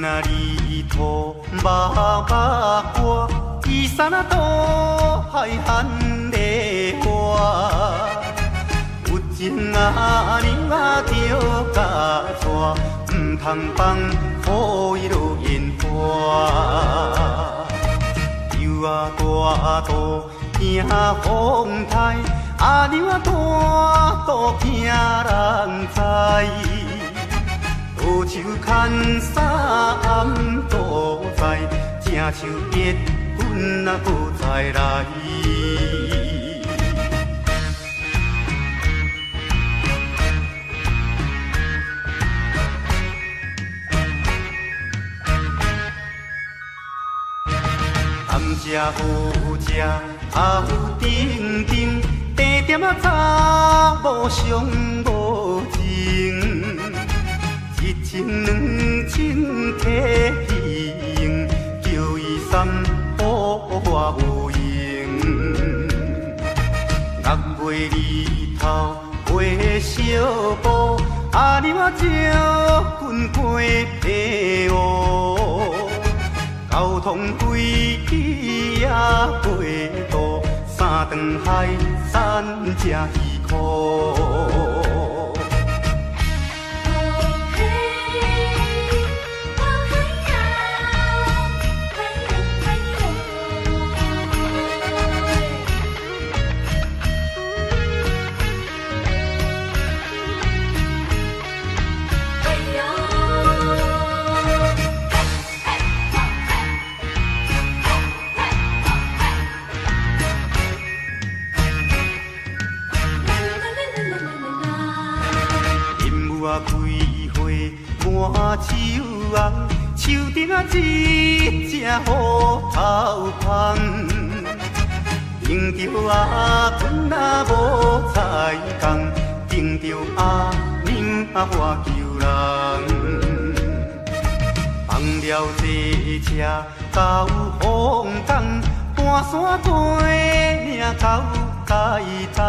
若離土目目乾，伊山啊渡海喊咧我。有情阿娘啊，著共娶，毋通放予伊落煙花。游啊大渡行風台，阿娘啊大肚驚人知。倒手牽衫暗倒在，正手一阮啊閣再來。甘蔗好食头顶顶，甜点仔早无伤无情。一千两千摕去用，叫伊三宝我无用。六月日头花小布，阿娘啊将军过白乌。交通飞机也过渡，三顿海产食鱼苦。哦嘿，哦嘿呀，嘿哟嘿哟。嘿哟，嘿嘿吼嘿，嘿嘿吼嘿，啦啦啦啦啦啦啦。因母啊开花满树红，树顶啊一只虎头蜂，顶著阿公啊无彩工，顶著阿娘啊我求人。放了这车到凤岗，搬山过岭到台东。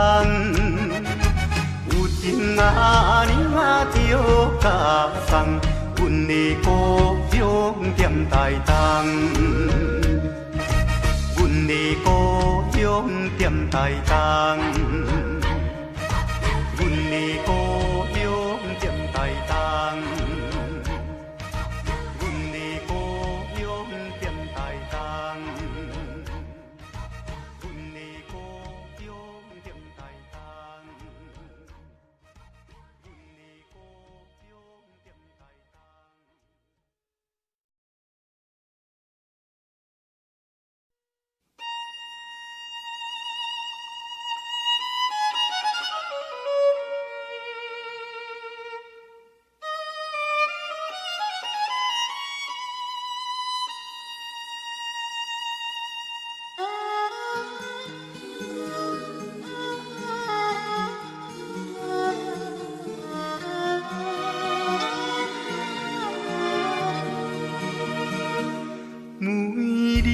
有情阿娘啊，著共送，阮的故鄉踮台東，阮的故鄉踮台東，阮的故鄉踮台東，阮的故鄉踮台東，阮的故鄉踮台東。阮的故鄉踮台東。每日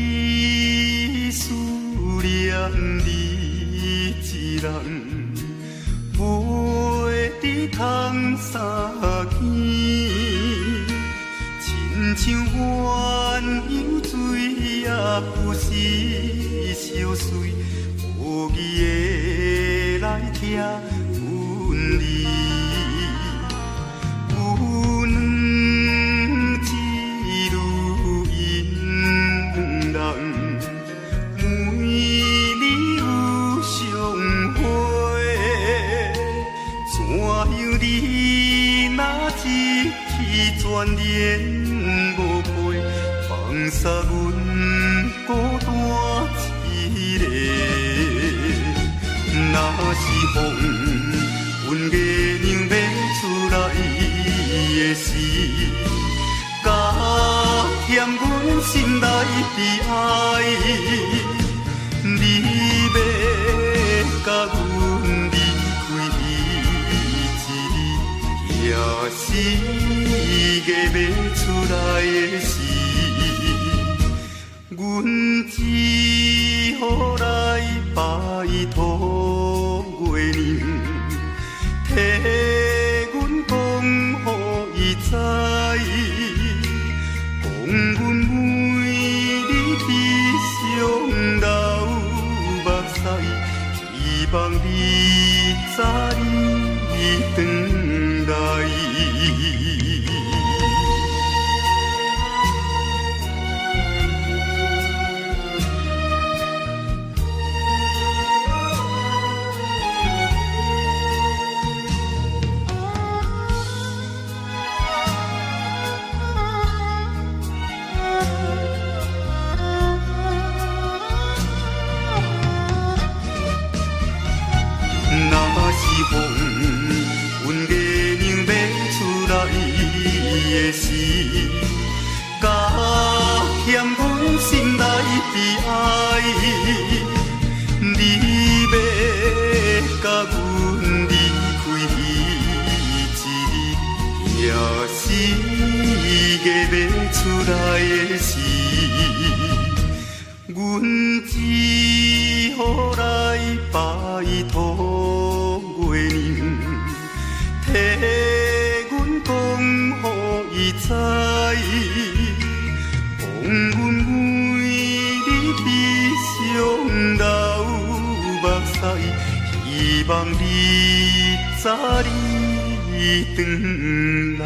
思念你一人，飞伫窗纱边，亲像鸳鸯水也不是相随，无义的来听阮你。有两一女因两人，每年有相会，怎样你若一去全然无陪，放捒阮孤单一个。若是风，阮月娘欲出来的时，加添阮心内悲哀。你欲共阮离开彼一日，也是月欲出来的时，阮只好來拜託月娘，替阮講予伊知，時，加添阮心內悲哀。你欲共阮離開彼一日，也是月欲出來的時，阮只好來拜託月娘，替阮講予伊知，講阮為你悲傷流目屎，希望你早日轉來。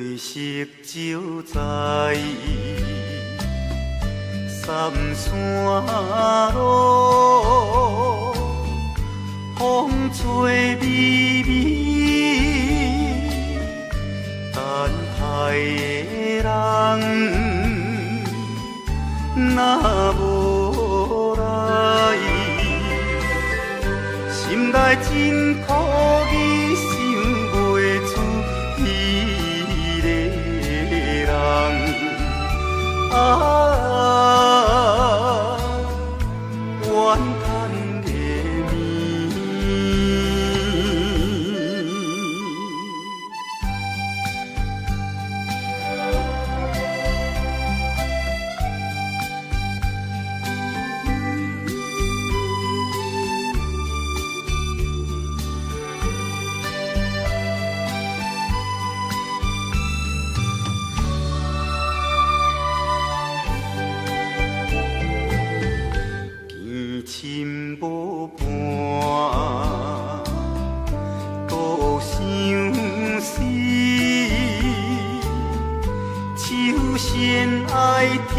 月色照在三山路，風吹微微，等待的人若無來，心內真苦味，想袂出彼个人。啊，怨叹的暝。见亲无伴，独相思，手牵爱天，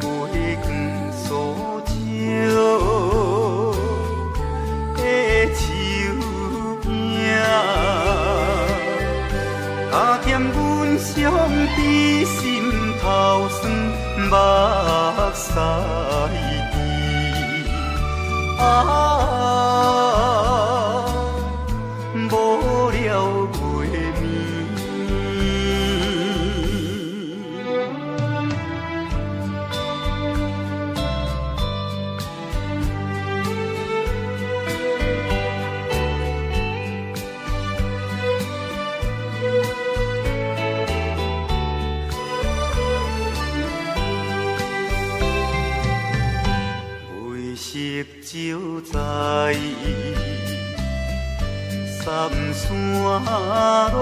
月光所照的树影，加添阮伤悲心头酸，目屎滴。啊，无聊袂眠。月色照在三山路，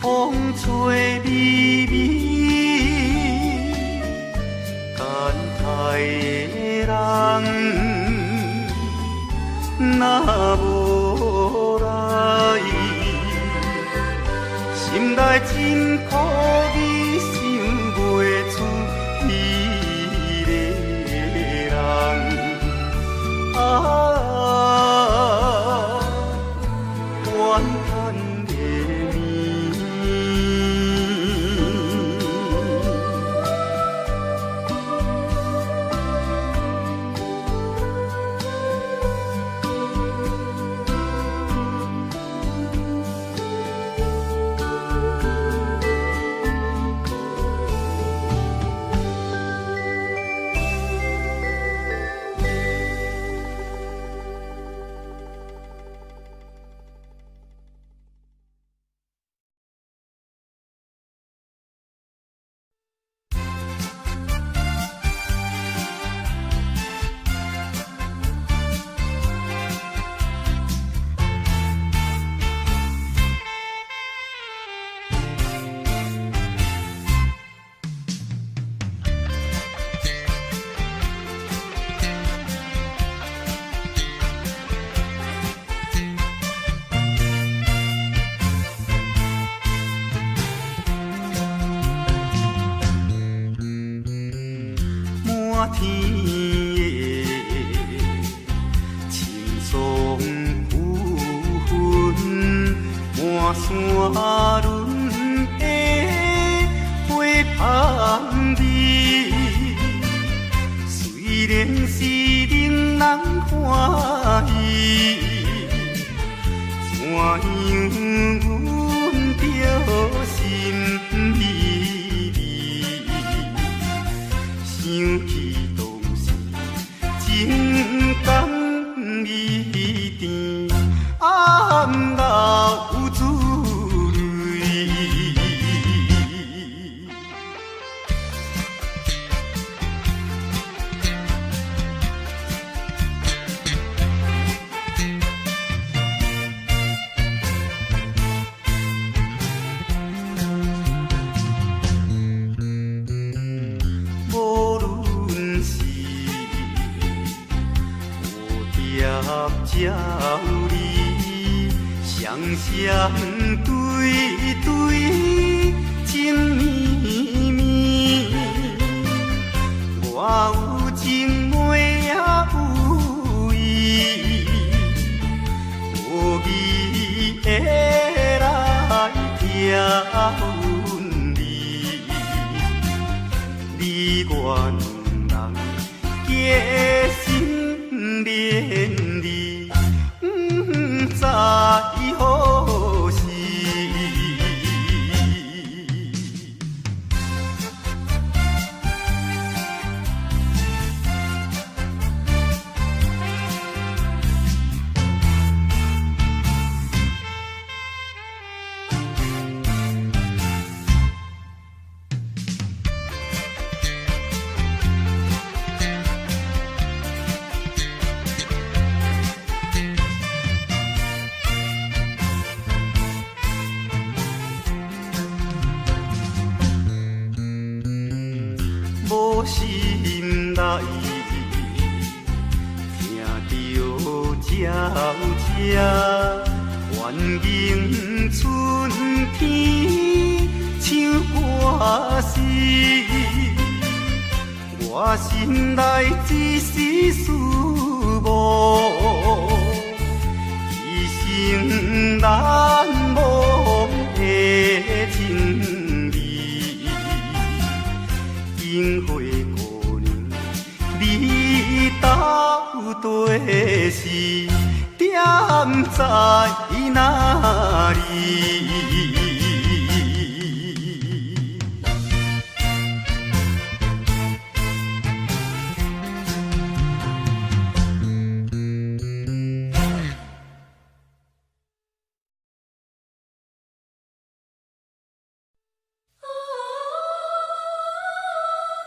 風吹微微，等待的人若無來，心內真苦味，想袂出彼个人。啊，怨叹的暝。天的青松浮云，满山林的花香味。虽然是令人歡喜，怎樣阮著心美味？想起當時情感伊甜，暗流珠淚。無論是蝴蝶鳥兒，雙雙對對情綿綿。我有情妹也有伊，無義會來疼你。你我兩人結心連理，不知何時。無心內聽著鳥聲，歡迎春天唱歌詩。我心內一絲思慕，一生難忘的情味。櫻花姑娘，你到底是踮在哪裡？啊，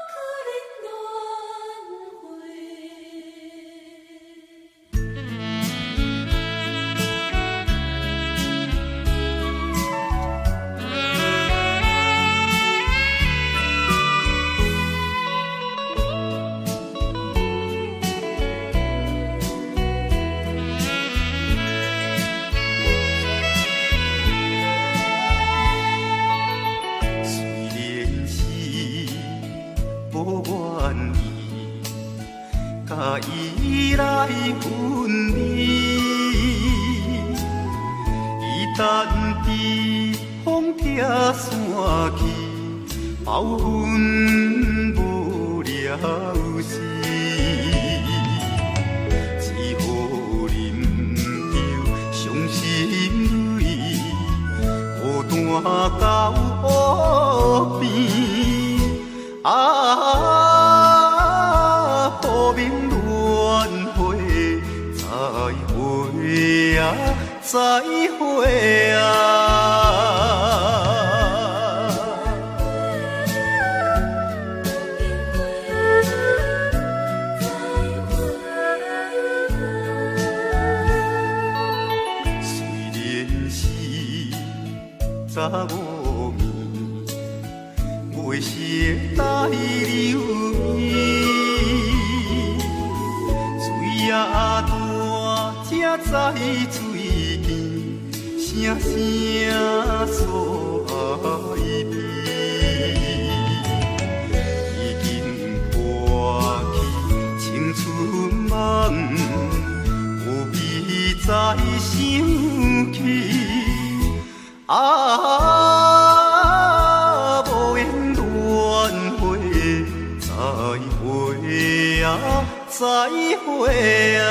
可怜乱花。雖然是無願意，佮伊來分離，伊等佇風拆散去，包分無了時，只好忍著傷心淚，孤單到湖邊。啊，薄命輪迴，再會啊，再會啊！雖然是早午暝，袂識來留伊，水也大，才知水甜，聲聲訴愛悲。已經破去再會啊！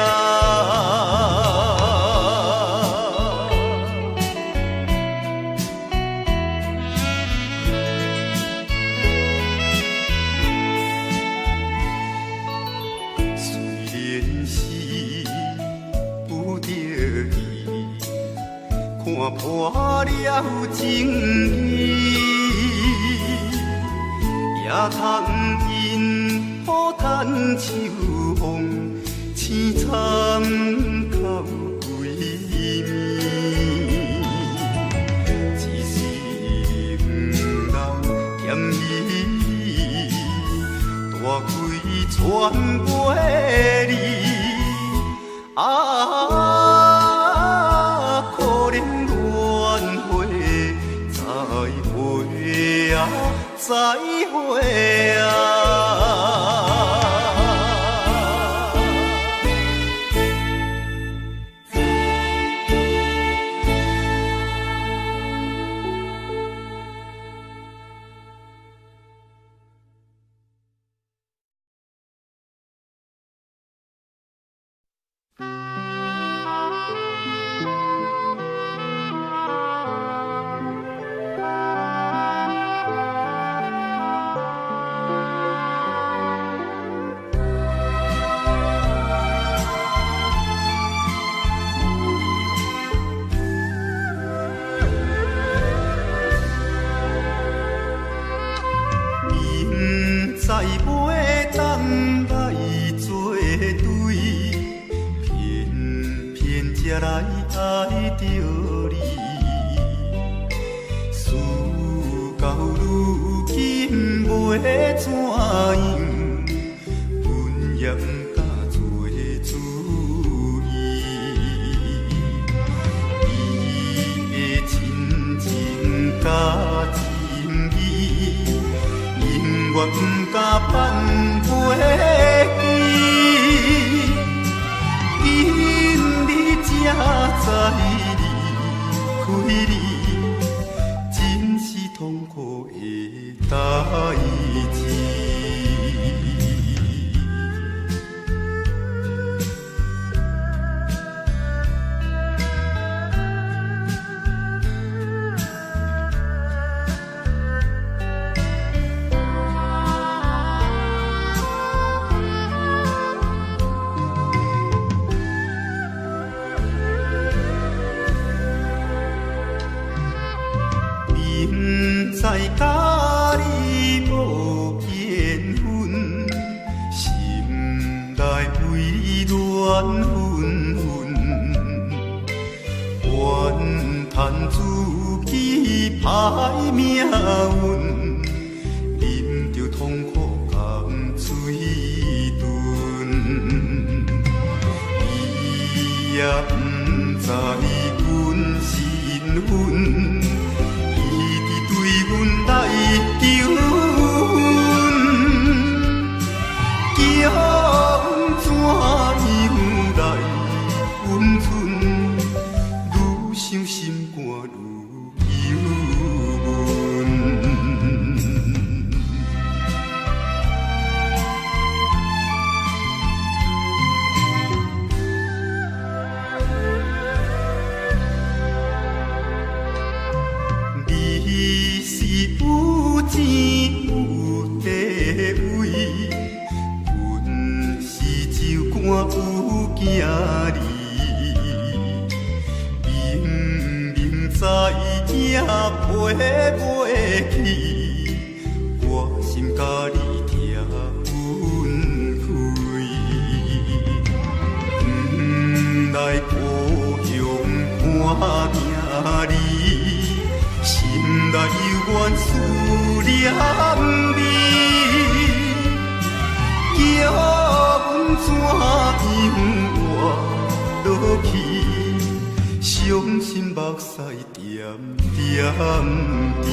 雖然是不得已，看破了情義，也通因雨趁秋風，凄惨到規暝。只是毋人嫌彼你，大开船袂离。啊，可憐怨會，再會啊，再會啊！明知袂當來作對，偏偏才來愛著你。事到如今袂怎樣，阮也毋敢做主意。你的親情佮情義，永遠毋敢放袂記。今日才知離開你，真是痛苦的代誌。明知佮你無緣分，心內為你亂紛紛，怨嘆自己歹命運，忍著痛苦甘嘴唇，伊也毋知阮身份。伊直對阮來求婚，叫阮怎樣來允准？愈想心肝愈憂悶。你是有錢有地位，阮是酒館有囝兒。明明知影陪袂去，我心佮你拆分開。转來故鄉看囝兒，心內猶原思念你，叫阮怎樣活落去？傷心目屎點點滴。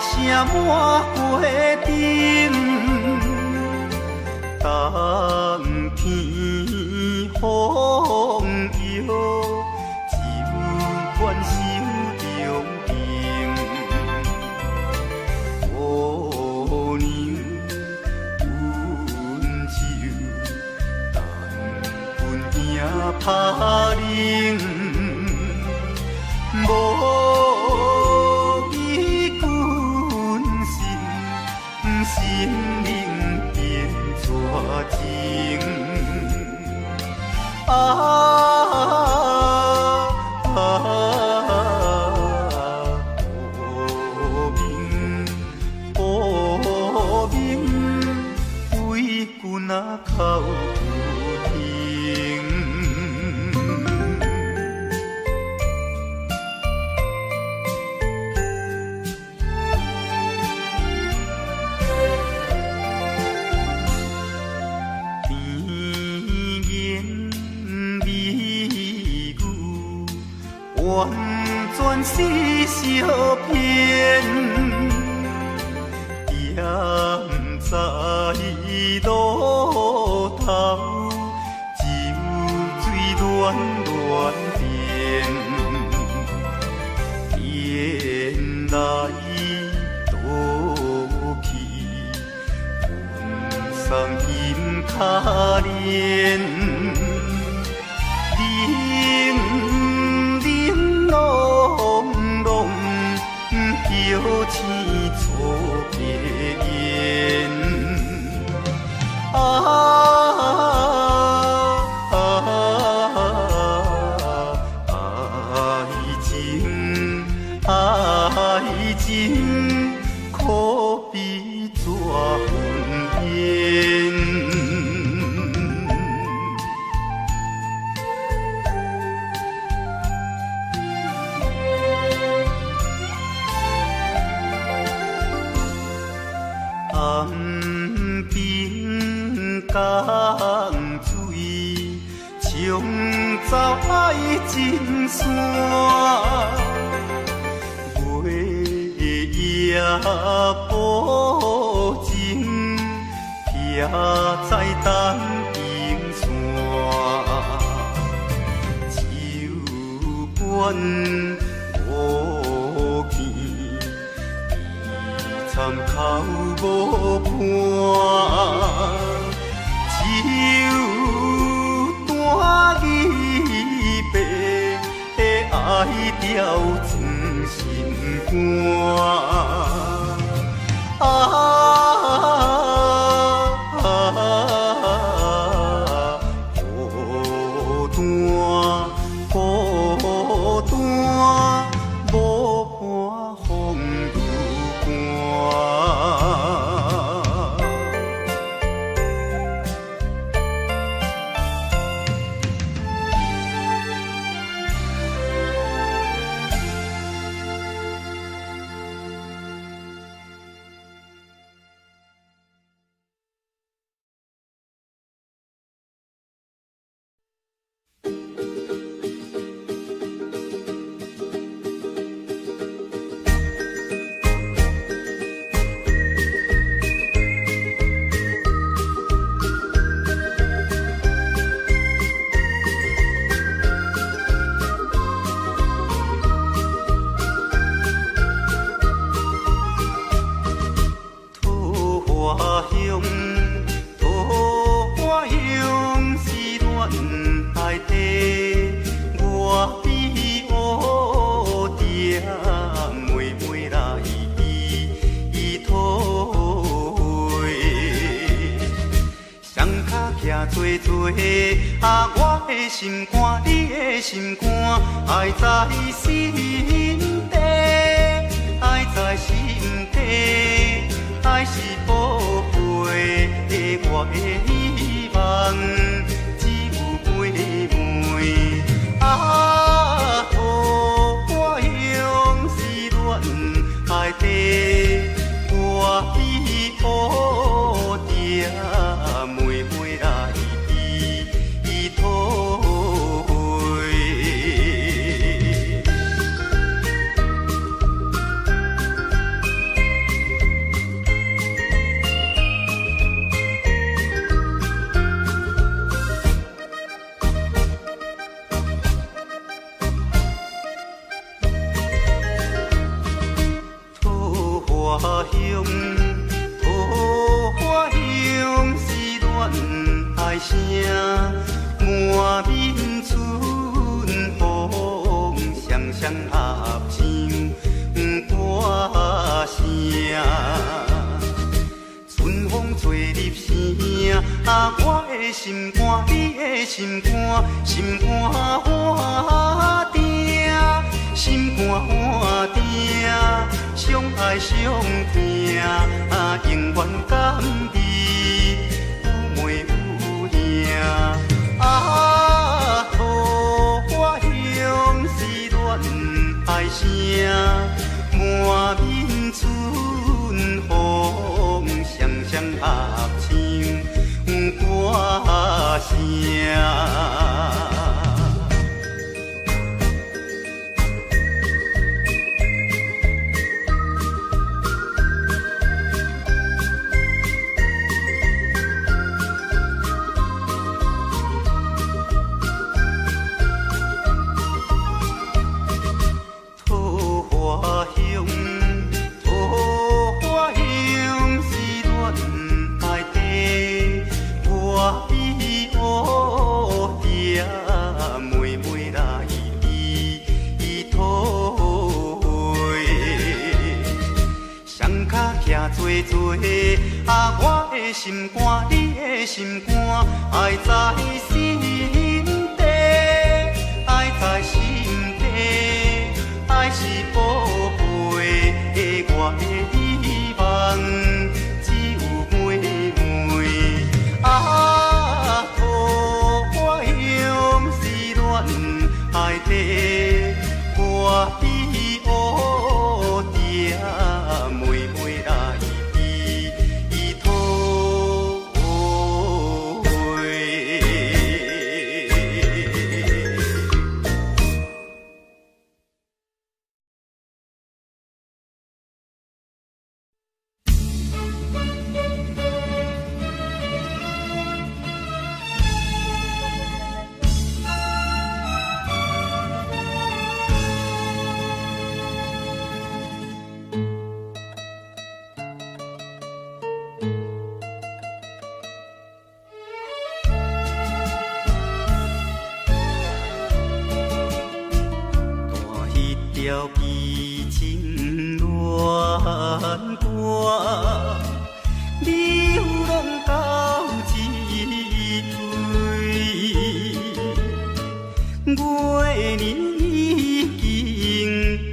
聲滿花頂，冬天風搖，只有牽手中情。姑娘阮手，等阮赢拍冷。無義君心，心靈變絕情。啊啊！無眠無眠，為君仔哭不停。甜言蜜語，完全是相騙。踮在路頭，酒醉亂亂電，電來倒去，阮送金跤鏈。冷冷櫳櫳，叫醒错别言。啊啊！愛情愛情，可比紙雲煙。暗冰江水，沖走愛情線。月夜薄情，徛在東平山。酒館無見，悲惨哭無伴。酒单离别，愛掉装心肝。啊！孤單孤單，無伴風愈寒。桃花香，桃花香是戀愛地，我比烏蝶妹妹來依托。双跤徛做做，啊，我的心肝，你的心肝，愛在心底，愛在心底。愛是寶貝，我的希望只有妹妹。啊，桃花香是戀愛地，我比烏蝶妹妹來依托。花香，桃花香是恋爱声，满面春风，双双合唱歌声。春风吹入城，啊，我的心肝，你的心肝，心肝换鼎，心肝换鼎，相爱相疼，啊，永远甘你有妹有兄。啊，桃花香是恋爱声，满面春风，双双合唱歌声。桃花香，桃花香是恋爱地，我比乌蝶妹妹来比桃花。双脚徛做做，啊，我的心肝，你的心肝，爱在心底，爱在心底。爱是宝贝，我的希望只有妹妹。啊，桃花香是恋爱地，我比乌蝶妹妹来比桃花。弹彼条悲情恋歌，流浪到这位，月年已经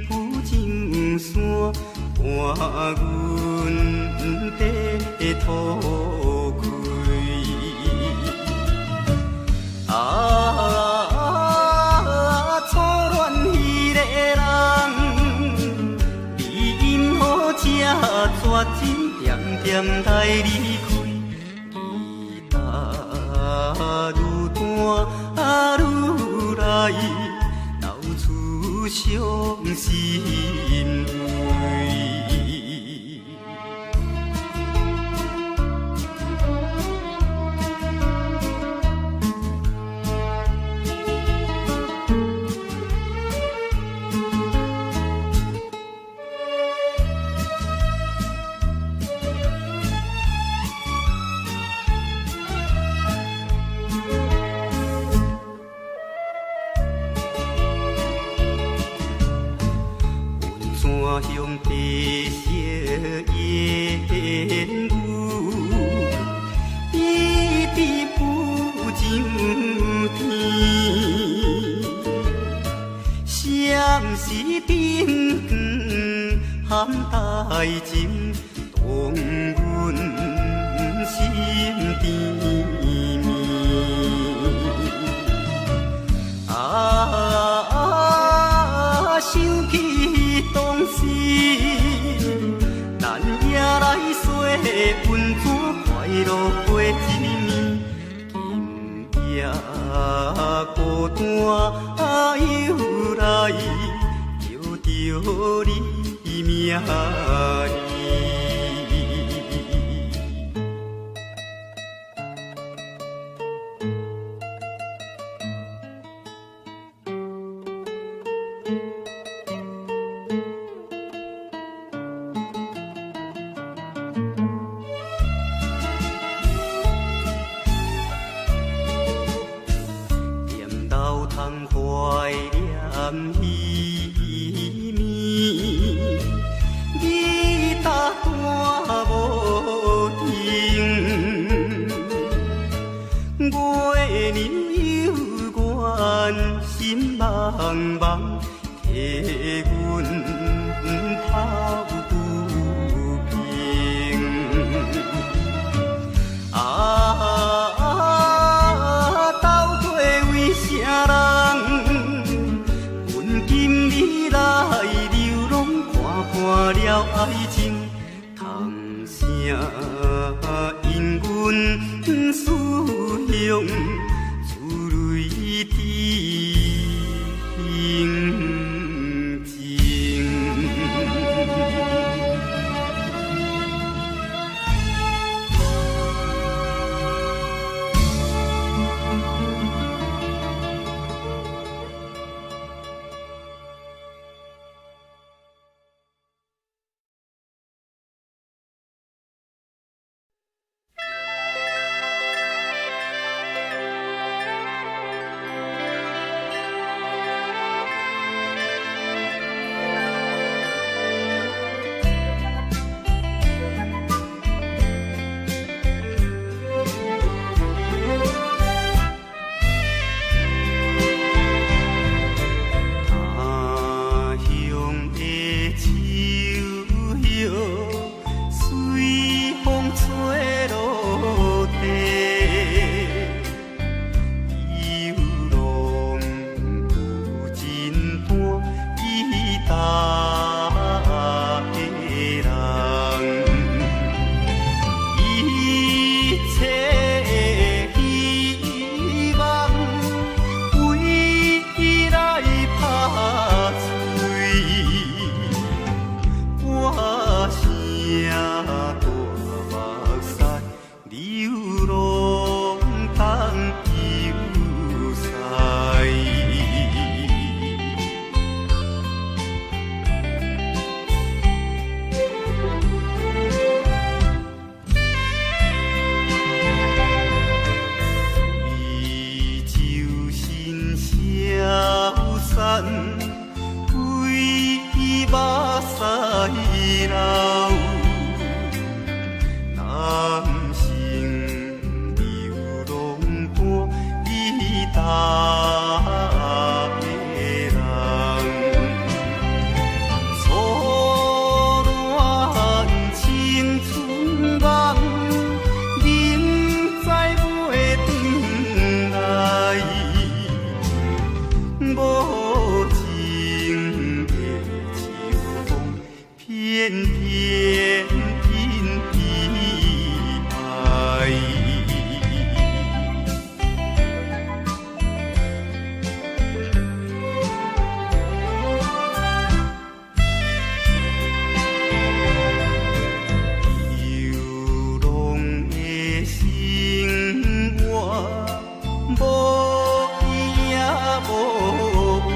浮上山，伴阮地土开。啊，初恋彼个人，你因何这绝情，点点来离开？期待愈弹愈来，流出伤心泪。温泉乡白色烟雾，滴滴浮上天。闪是灯光含大情，动阮心甜蜜。啊，想起当时，咱也来说温泉快乐过一暝。今夜孤单又来，叫著你名字。甜，味淡无停。月娘有缘心茫茫，替阮抱不平。啊，到底为啥人？阮今日来流浪，看破了爱情，通啥因阮思乡，珠泪滴情。他乡的秋叶随风吹落地，游浪有真单伊搭的人，一切的希望为伊来拍碎。我声大目屎，流浪东游西。贵州新萧山，为目屎流。男生流浪单伊搭的人，初恋青春梦，明知袂转来，无情的秋风，偏偏引悲哀。流浪的生活，无依也无伴，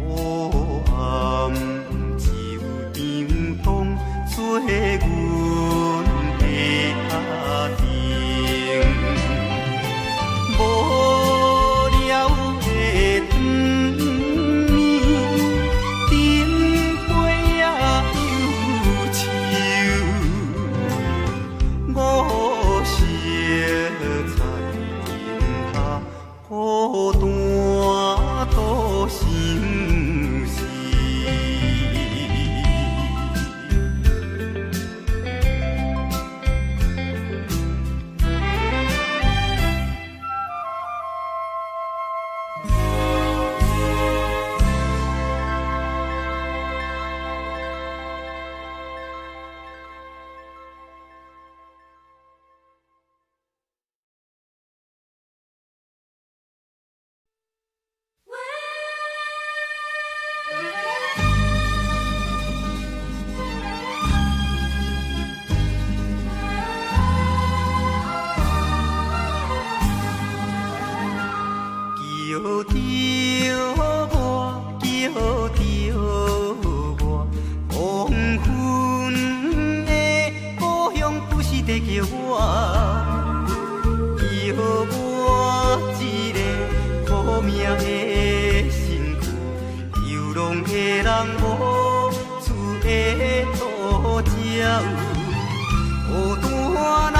黑暗就像当作阮的阿定，无聊的长暝，灯火也忧愁，五色彩灯下，孤单独相思。叫著我，叫著我，黄昏的故乡不是在叫我，叫我一个苦命的。照，孤单人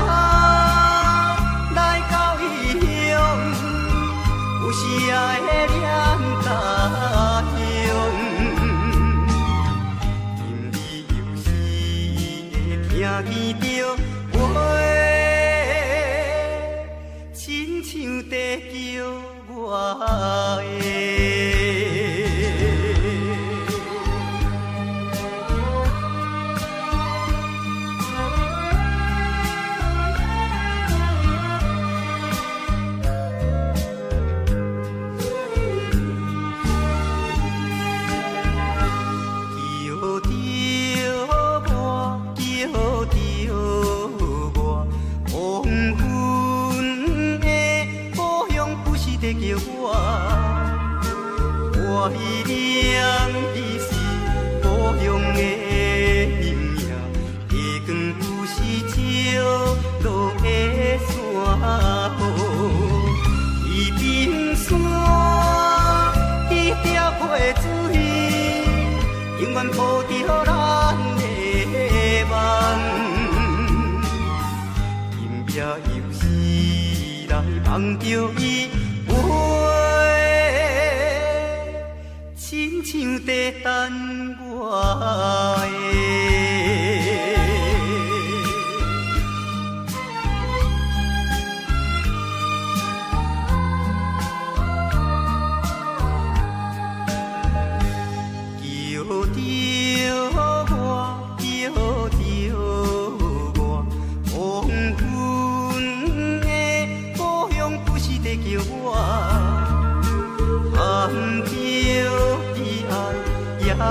来到异乡，有时爱念家乡。今日又是会听见著话，亲像在叫我的。我念你是故乡的阴影，月光有时照落的山雨，伊冰山伊调溪水，永远抱著咱的梦。今夜又是来梦著伊话，亲像在等我的。叫著我，叫著我，黄昏的故乡不是在叫我，含著悲哀，也有大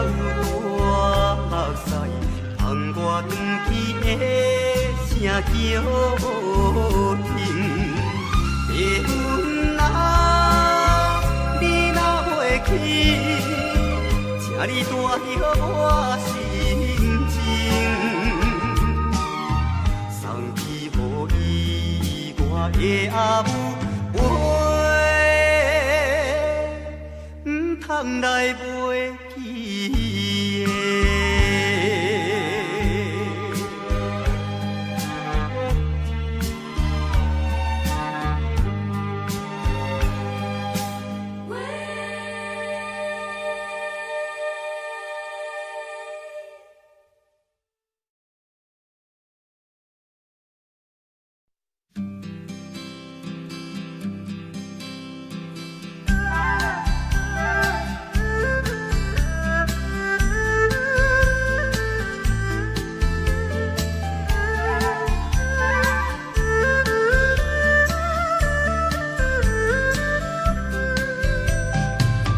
目屎，放我转去的声叫停。白云啊，你若袂去，请你带着我心情，送去予伊我的阿母话，毋通来袂记的。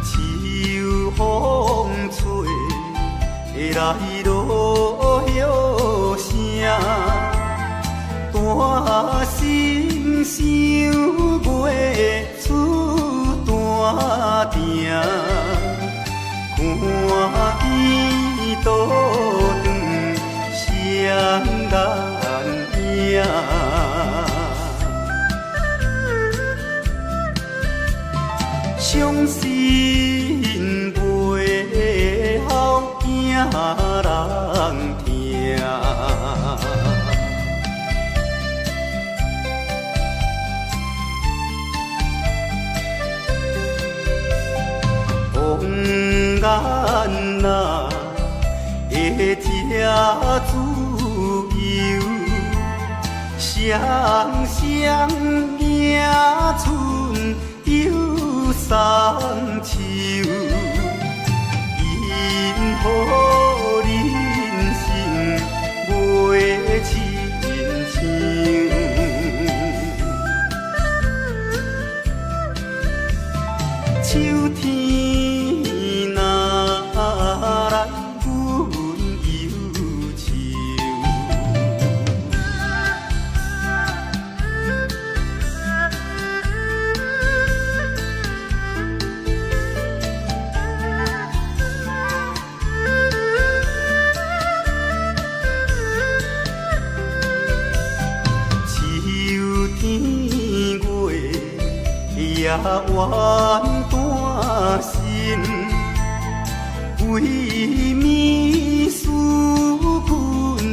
秋风吹，来落雨声，大心想袂出单定，看见倒转双眼影。伤心袂晓惊人听。红眼仔会这自由，双双迎春又送秋，因何人生袂亲像？秋天若来，阮忧愁。秋天月也怨单身，为物思君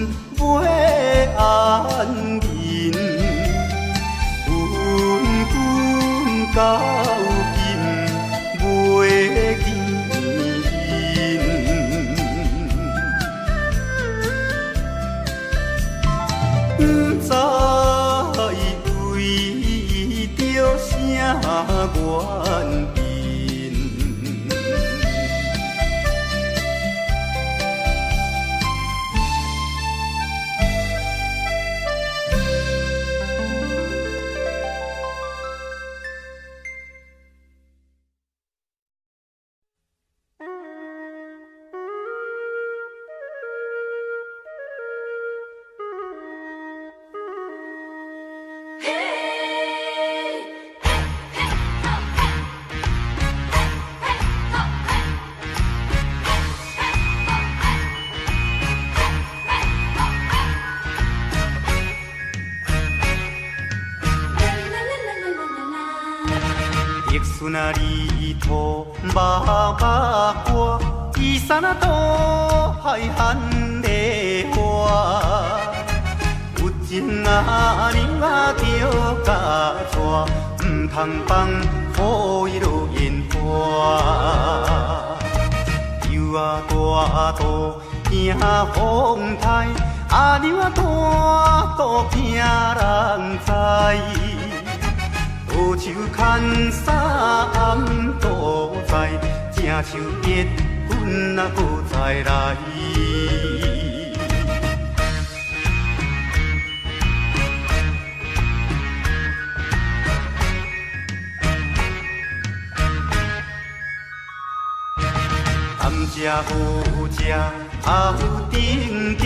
若離土肉肉割，移山啊渡海喊的我。有情阿娘啊，著共娶，毋通放予伊落烟花。游啊大肚惊风台，阿娘啊大肚惊人知。倒手牵衫暗肚在，正手一阮啊阁再来。甘蔗好食头顶顶，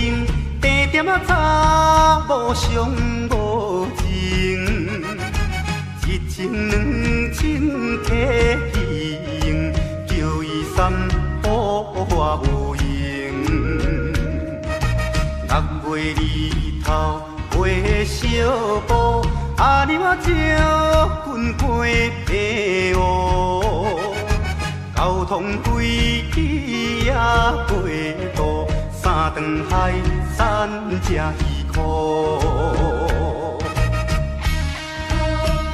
甜点仔早无伤无情。一千两千摕去用，叫伊三宝我无用。六月日头花小布，阿娘啊将军过白乌。交通飞机也过渡，三顿海产食鱼苦。哦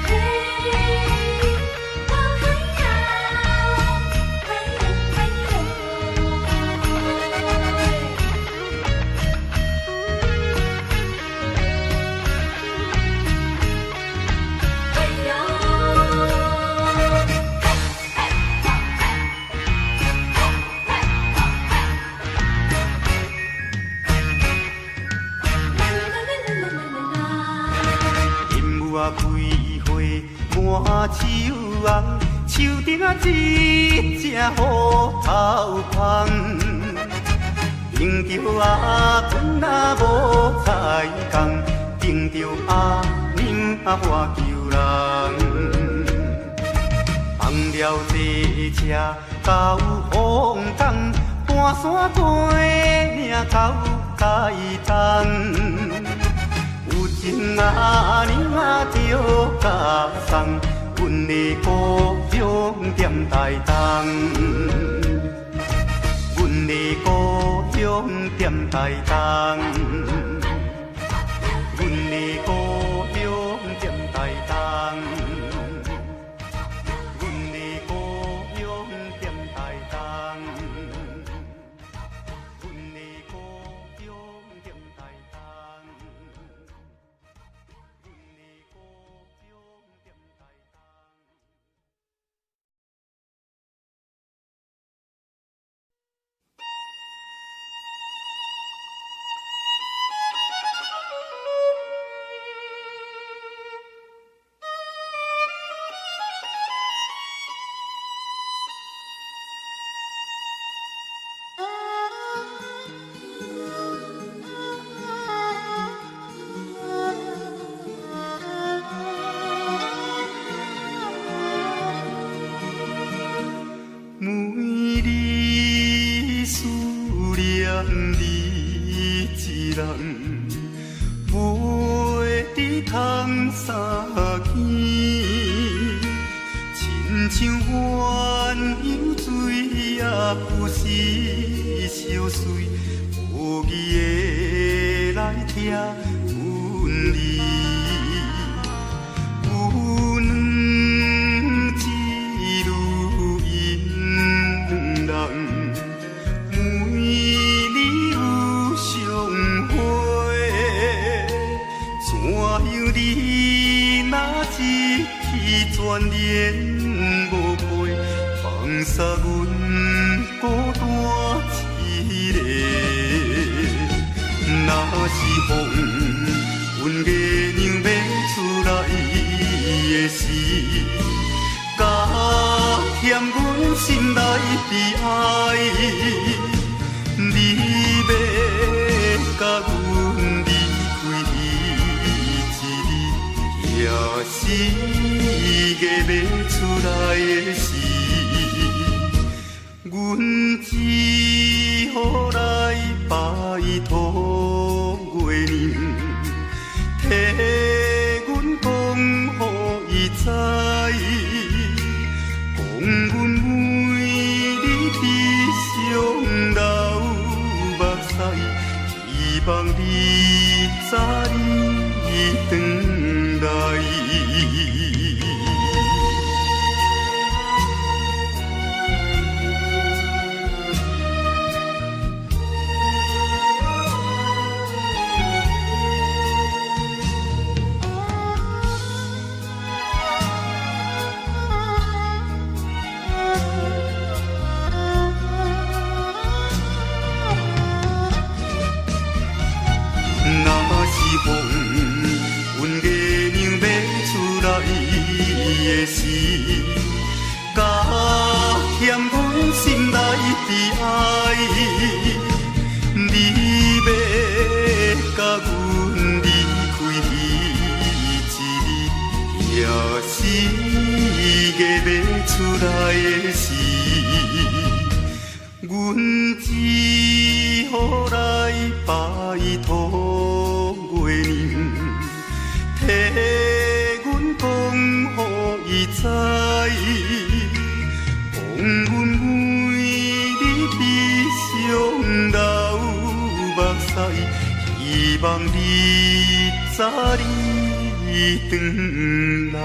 嘿，哦嘿呀，嘿哟嘿哟。嘿哟，嘿嘿嘿嘿嘿嘿，啦啦啦啦啦啦啦。恁母啊开花满树红，树顶啊一只虎头蜂，顶著阿公啊无彩工，顶著阿娘啊我求人。放了这车到凤岗，搬山过岭到台东。有情阿娘啊，著共送，阮的故乡踮台东，阮的故乡踮台东，阮的故乡踮台东，阮的故乡踮台东，阮的故乡踮台东。阮的故乡踮台东。每日思念你一人，飞伫窗三更，亲像鸳鸯水也有时相随，无义的来听阮你。有两一女因两人，每年有相会，怎样你若一去全然无陪，放杀阮孤单一个。若是风，阮月娘欲出来的时，加添阮心内悲哀。你欲共阮离开彼一日，也是月欲出来的时，阮只好来拜托月娘，替阮讲予伊知，望你早日轉來。若是风，阮月娘欲出來的時，加添阮心內悲哀。你欲共阮離開彼一日，也是月欲出來的時，阮只好來拜託月娘，替阮講予伊知，講阮為你悲傷流目屎，希望你早日轉來。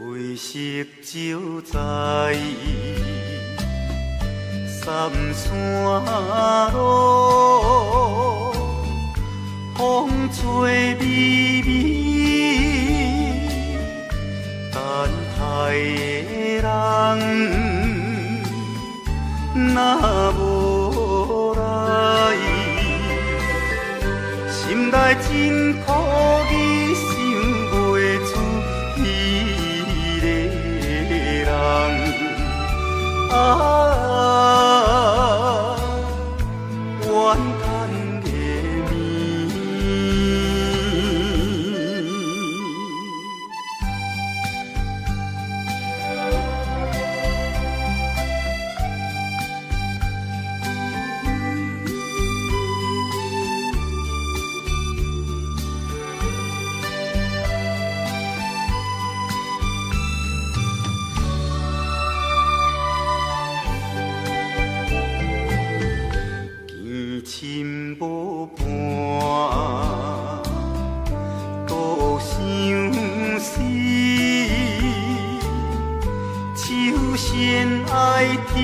月色照在三山路，風吹微微，等待的人若無來，心內真苦意，想袂出彼个人。啊，怨叹的暝。见亲无伴，独相思，手心爱天，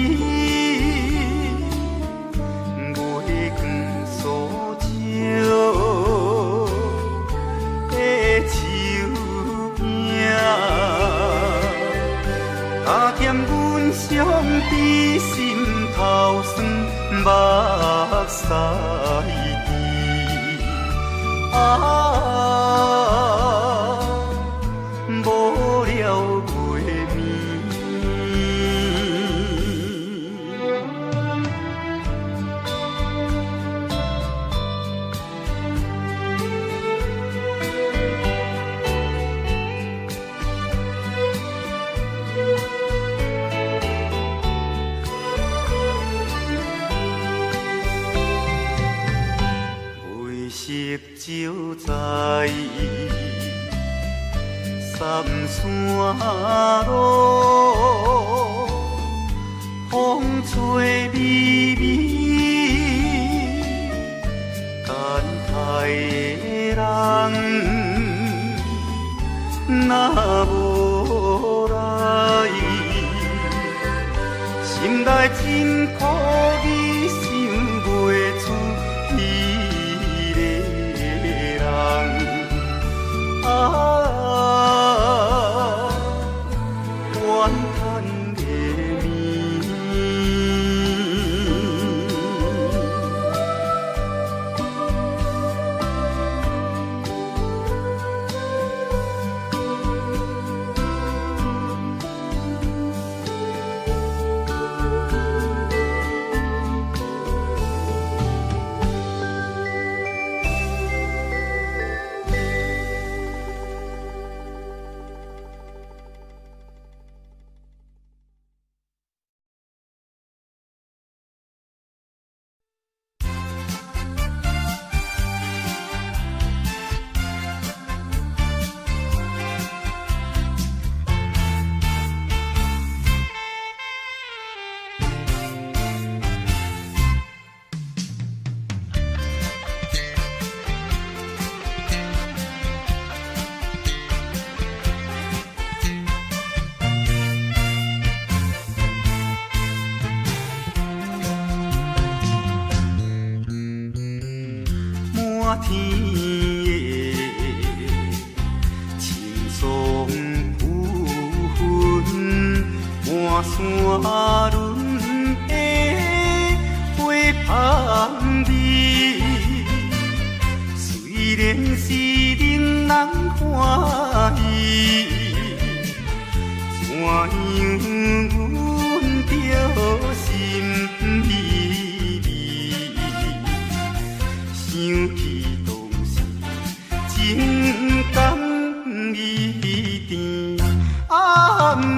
袂光所照的树影，加添阮伤悲心头酸，目屎滴。啊，无聊袂眠。月色照在三山路，風吹微微，等待的人若無來，心內真苦意，想袂出彼个人。啊，怨叹的暝。天的青松浮云，满山林的花香味。虽然是令人歡喜，怎樣阮著心美味？想起當時情感伊甜，暗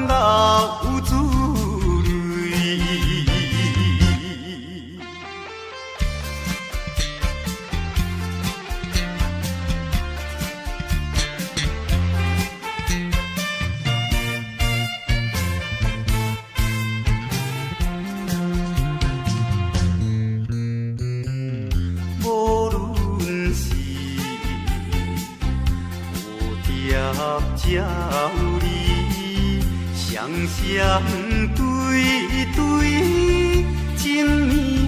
流珠淚。無論是蝴蝶鳥兒，雙雙對對情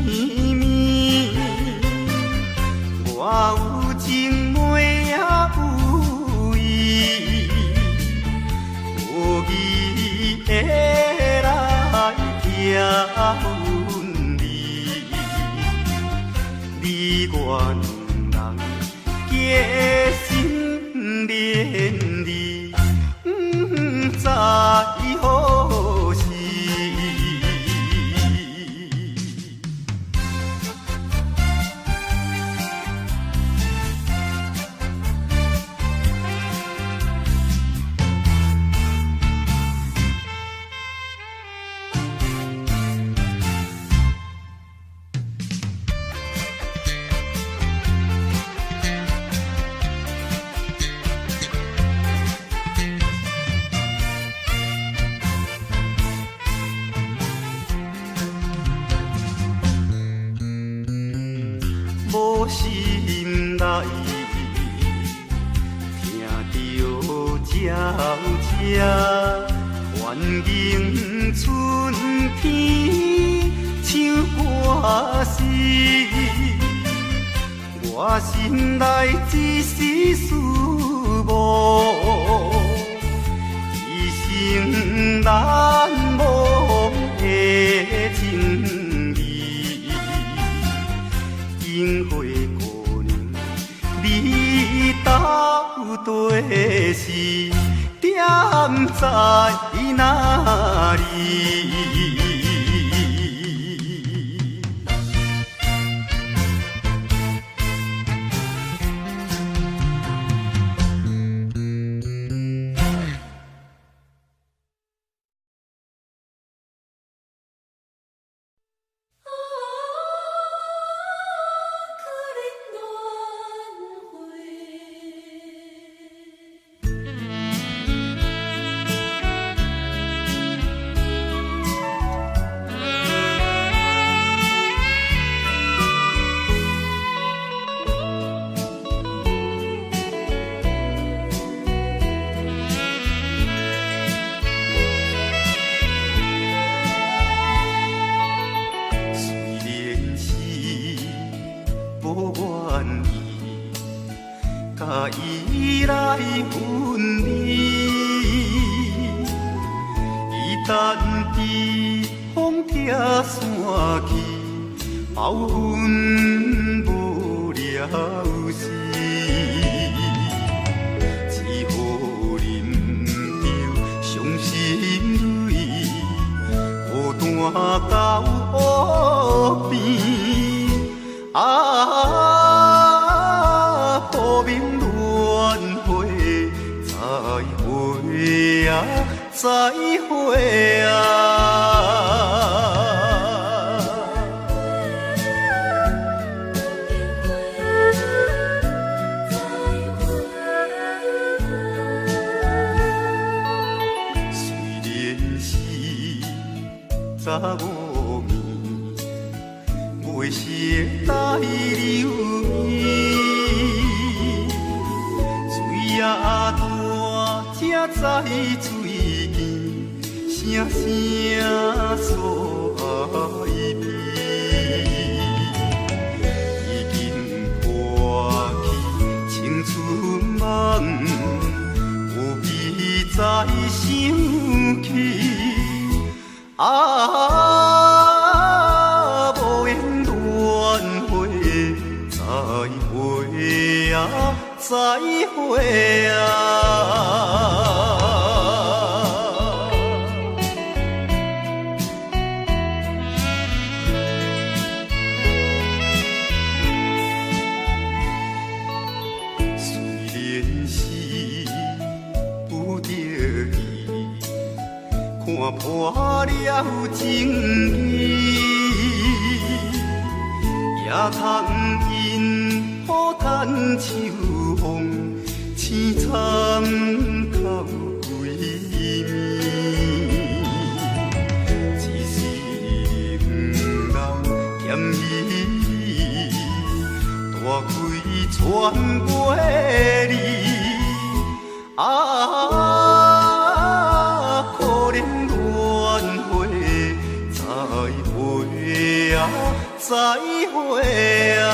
綿綿。我有情妹也有伊，無義會來疼你。你我兩人結心連理，不知何時。無心內聽著鳥聲，歡迎春天唱歌時，我心內一絲思慕，一生難忘的情義。櫻花姑娘，你到底是踮在哪裡？啊，可怜乱花。雖然是無願意，共伊來分離，伊等佇風拆散去，包阮無了時，只好忍著傷心淚，孤單到湖邊。啊，薄命輪迴，再會啊，再會啊！雖然是早午暝，袂識來留伊，水仔大，才知水墘，聲聲訴哀悲。已經破去再會啊！雖然是不得已，看破了情義，也通因雨趁秋風，凄惨哭規暝。只是毋人嫌伊，大开船袂离啊！可憐怨會再會啊，再會啊！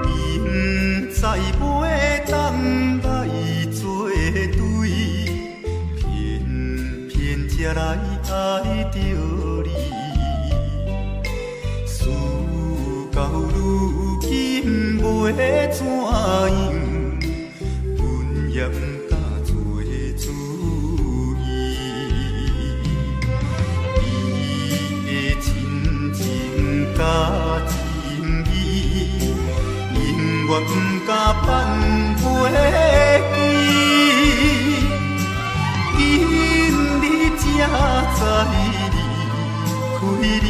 明知袂當來作對，偏偏才來愛著你。事到如今袂怎樣，阮也毋敢做主意。你的親情佮情義，永遠毋敢放袂記。今日才知離開你，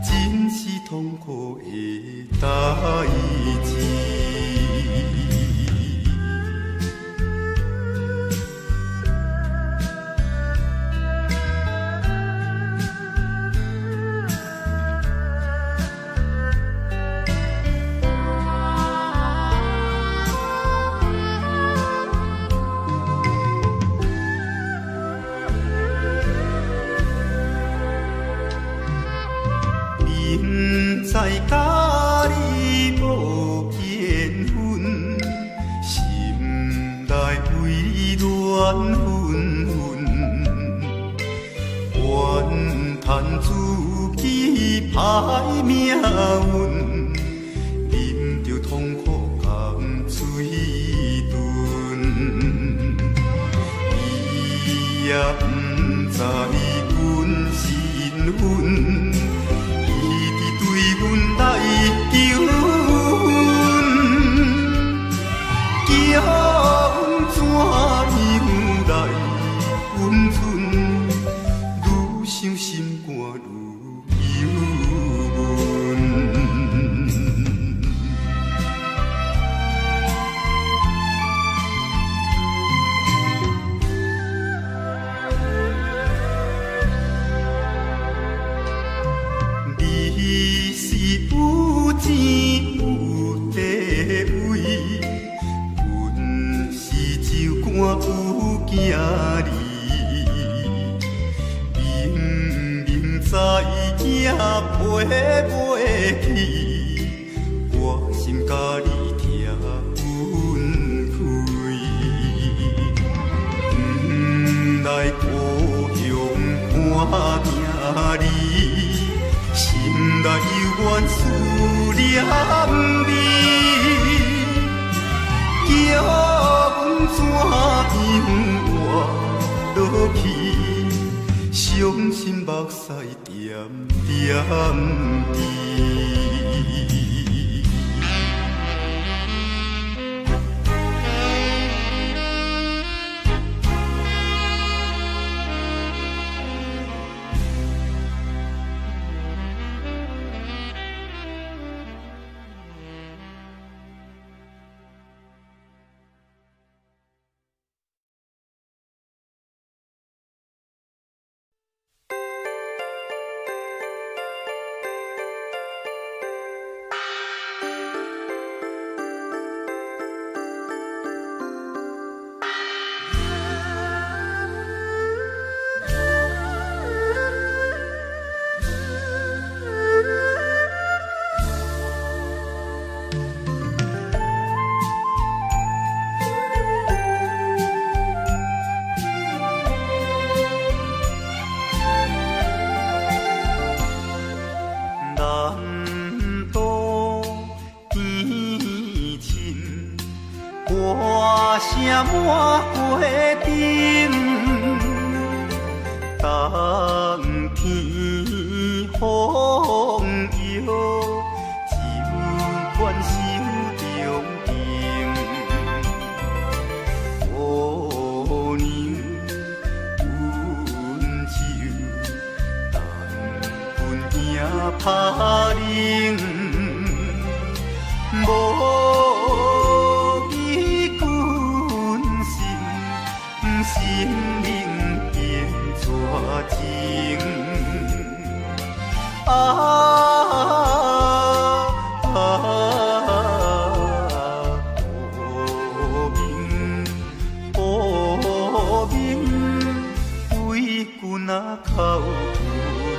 真是痛苦的代誌。明知佮你無緣分，心內為你亂紛紛，怨嘆自己歹命運，忍著痛苦甘嘴唇，伊也毋知阮身份。伊直對阮來求婚，叫阮怎樣來允准？愈想心肝愈憂悶。你是有錢有地位，阮是酒肝有囝兒。明明知影飞袂去，我心佮你拆分開。毋來故鄉看命你，心內猶原思念你，叫阮怎樣活落去？傷心目屎點點滴。滿花燈，冬天風搖，酒罐收中間。姑娘阮手，等阮赢拍冷。無義君心，心靈變絕情。啊啊！無眠無眠，為君啊哭不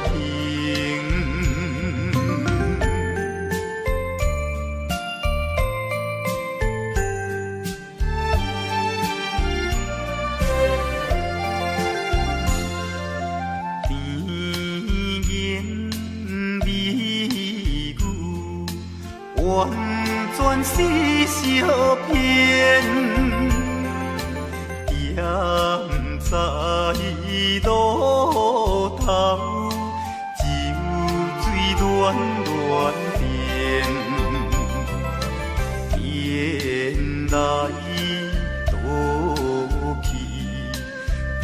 停。甜言蜜語，完全是相騙。踮在路頭，酒醉亂亂變，變來倒去，阮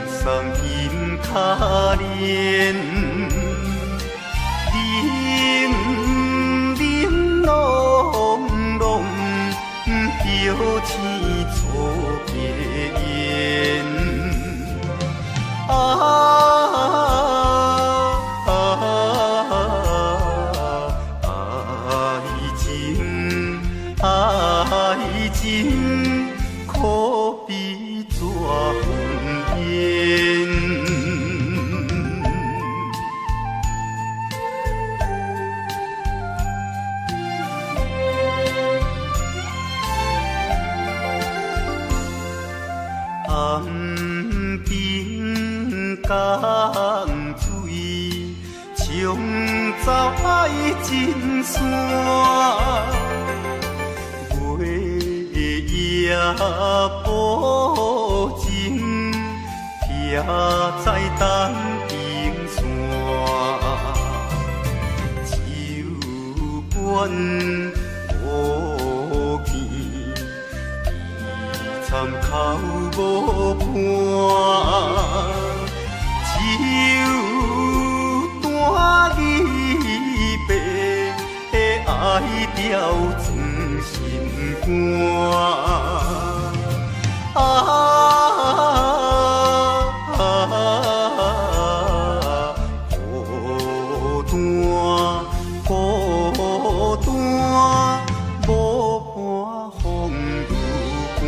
送金跤鏈。冷冷櫳櫳，叫醒做家燕。啊啊！愛情愛情，可比紙雲煙。暗冰江水，沖走愛情線。月夜薄情，徛在東平山。酒罐無見，凄惨哭無伴。酒单离别，愛掉裝心肝。啊！孤單孤單，無伴風雨寒。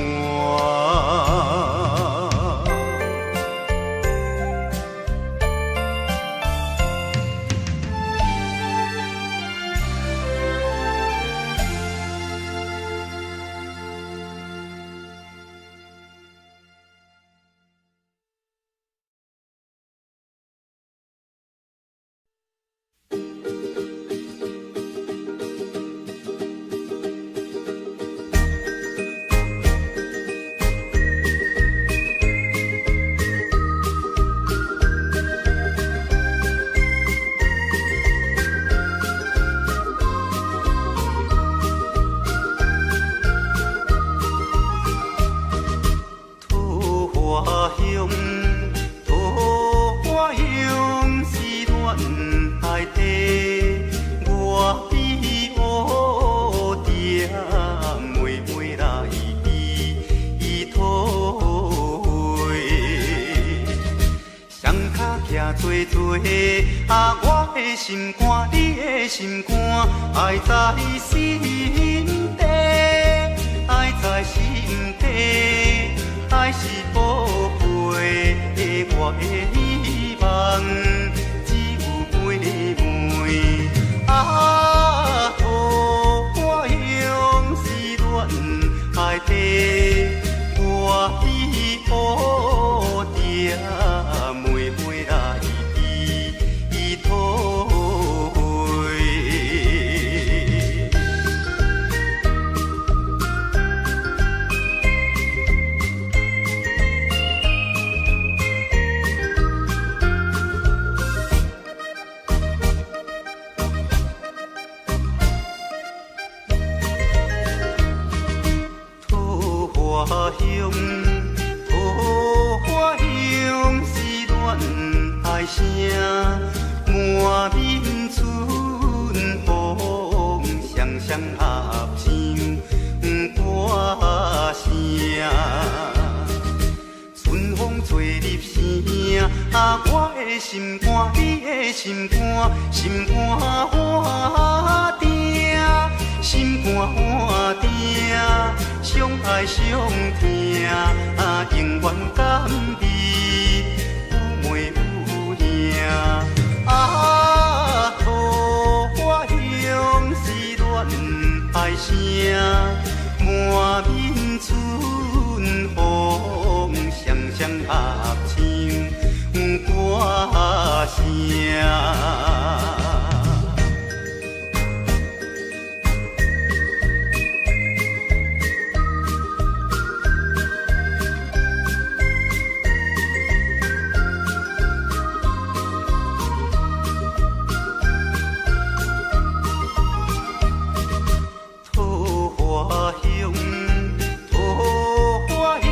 桃花香，桃花香是戀愛的，我比烏蝶妹妹來比桃花。双跤徛做做，啊，我的心肝，你的心肝，愛在心底，愛在心底。愛是寶貝，我的希望只有妹妹。啊，桃花香是戀愛的，我比烏蝶妹妹來比桃花。花香，桃花香是恋爱声，满面春风，双双合唱歌声。春风吹入城，啊，我的心肝，你的心肝，心肝换鼎，心肝换鼎，相爱相疼，啊，永远甘味有妹有兄。啊，桃花香是恋爱声，满面春风，双双合唱歌声。桃花香，桃花香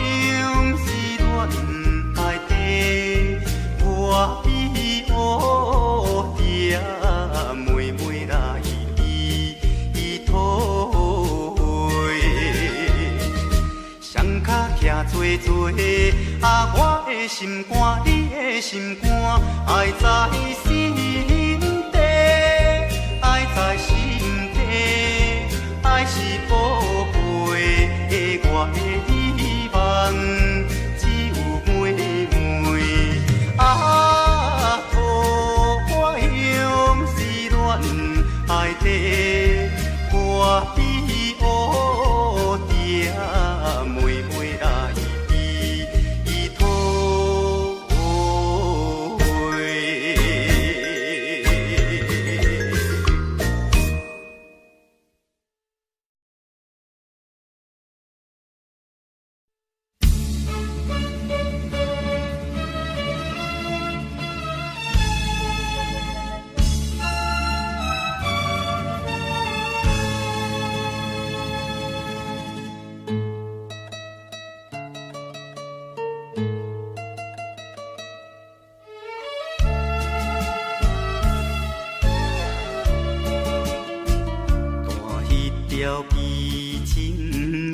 是恋爱地，我比乌蝶妹妹来比桃花，双脚徛做做，啊，我的心肝，你的心肝，爱在心底，爱在心底。爱是宝贝，我的希望只有妹妹。啊，桃花香是恋爱地，我比乌蝶妹妹来比桃花。弹彼条悲情恋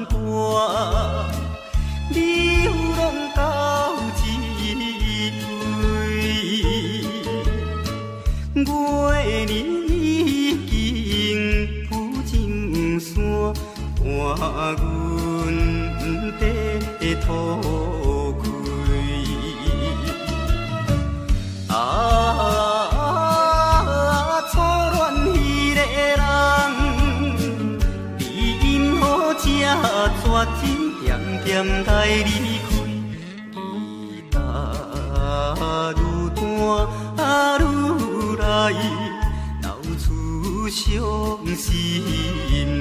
歌，流浪到这位，月儿已经浮上山，伴阮在吐开。啊，初恋彼个人，你因何这绝情，点点来离开？记得愈弹愈来，流出伤心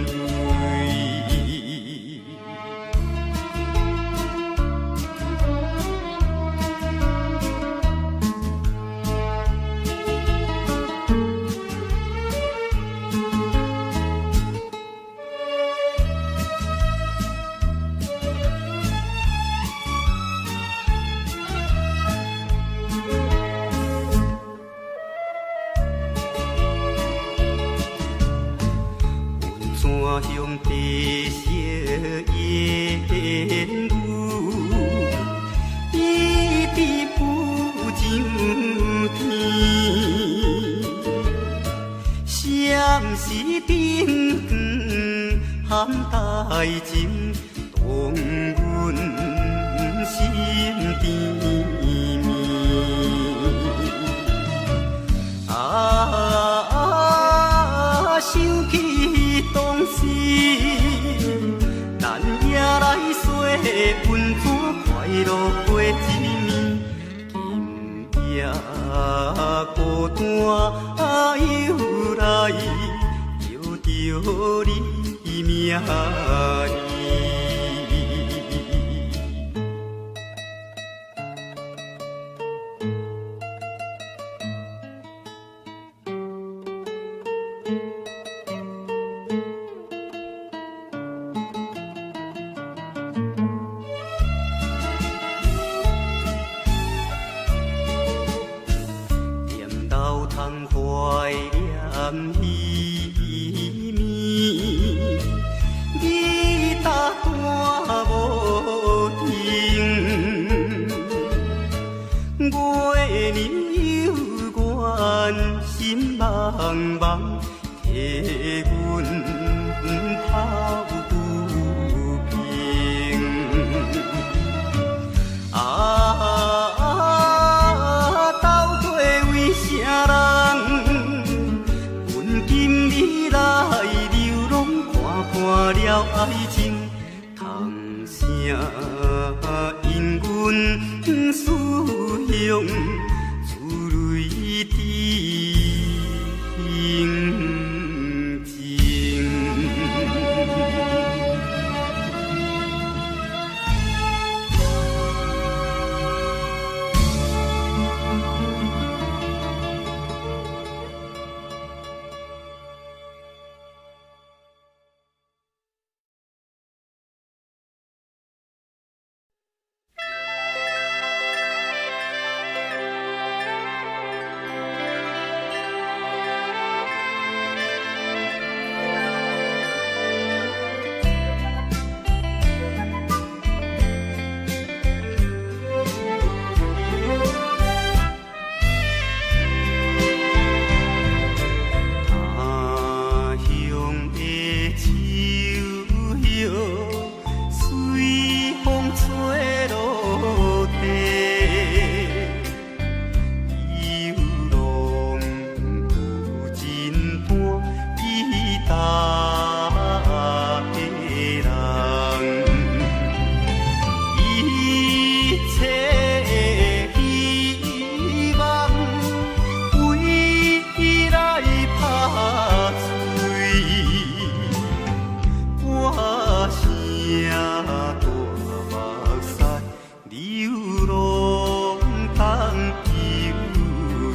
泪。温泉乡白色烟雾，一直浮上天。闪是灯光含大情，动阮心甜蜜。啊，想起当时，咱也来说温泉快乐过一暝。今夜孤单又来，叫著你名字。稀暝，你搭单无停。月娘有缘心茫茫，替阮抱不平。啊，到底为啥人？阮今日来流浪，看破了爱情，通啥因阮思乡，珠泪滴胸前。他乡的秋叶随风吹落地，游浪有真单记答的人，一切的希望为伊来拍碎。我声大目屎流浪东又西。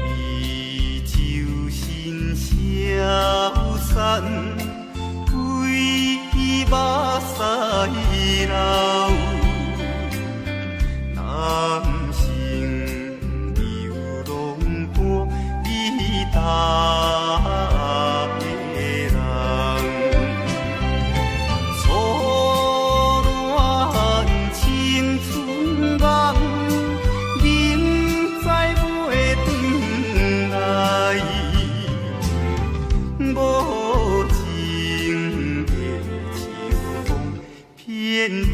贵州新萧散，规目屎流。男生流浪单你搭的人，初恋青春梦，明知袂转来，无情的秋风，偏偏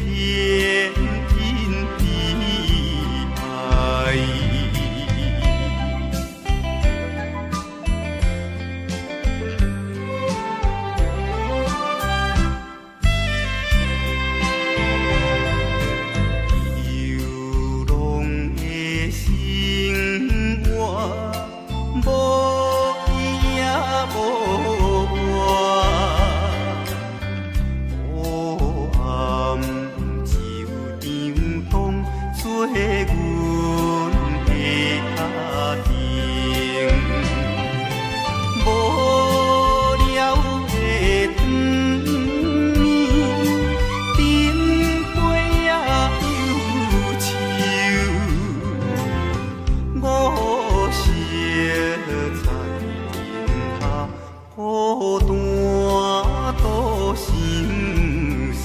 引悲哀。流浪的生活，无依也无我，黑暗就像当做阮的敲钉，无聊的长暝，灯杯也忧愁，五色彩灯下孤单独相思。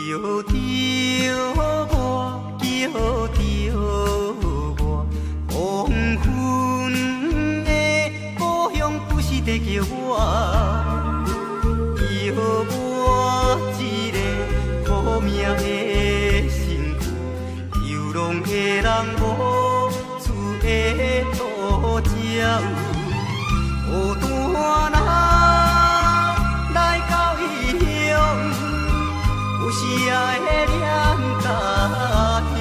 叫着我，叫着我，黄昏的故乡不是在叫我，叫我一个苦命的身躯，流浪的人無厝的土鸟，孤單人來到異鄉，有時愛念家鄉。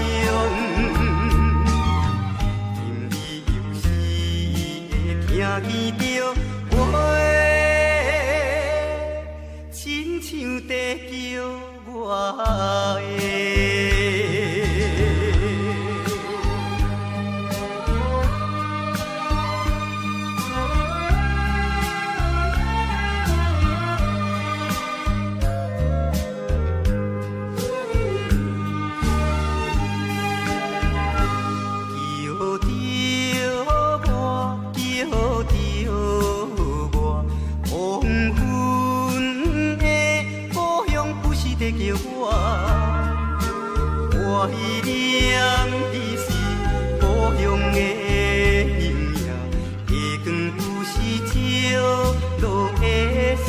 今日有時會聽見著話，親像在叫我的。叫著我，叫著我，黃昏的故鄉不是在叫我，懷念的是故鄉的影影，月光有時照落的山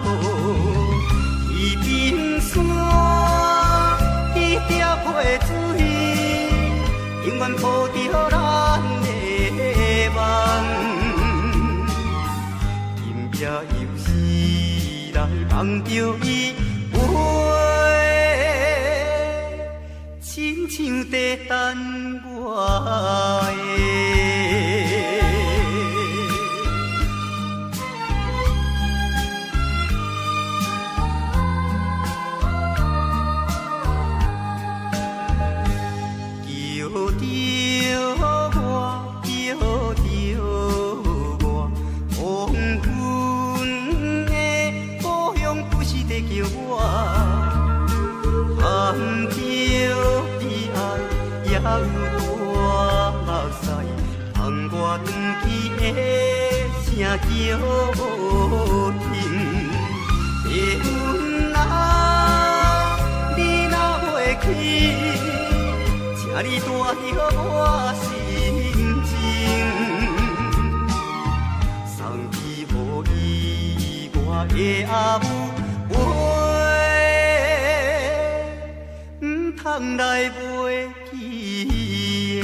河，彼邊山，彼条溪水，永遠抱著咱的夢。今夜又是來夢著伊話，親像在等我的。叫著我，叫著我，黃昏的故鄉不是在叫我，含著悲哀，也有大目屎，放我转去的声叫无停。白云啊，你若袂去，请你带著我心情，送去予伊我的阿母，话毋通来袂记的。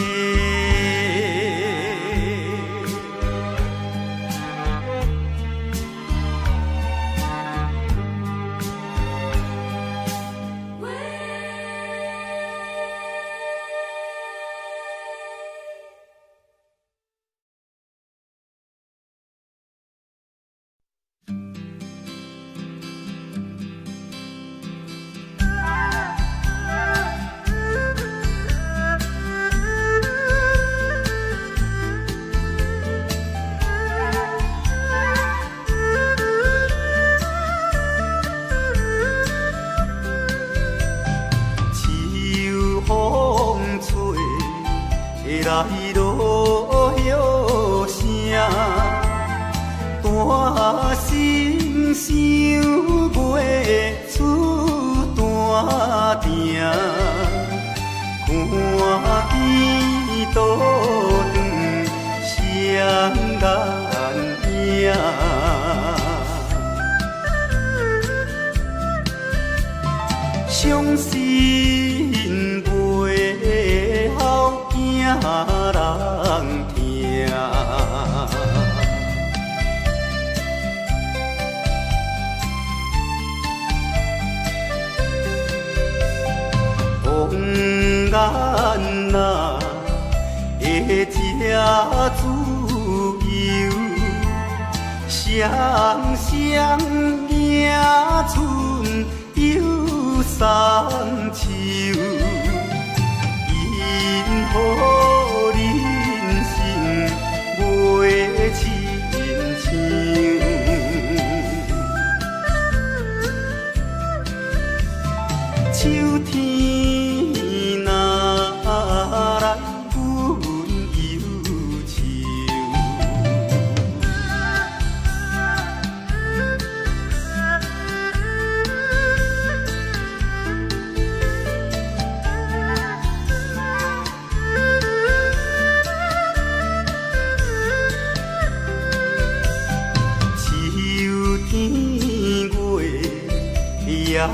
秋風吹，來落雨聲，大心想袂出大定，看见倒转双眼影。傷心袂曉驚人疼。红眼仔会这自由，双双迎春又送秋，因何人生袂亲像？秋天若來，阮憂愁。秋天月也圆。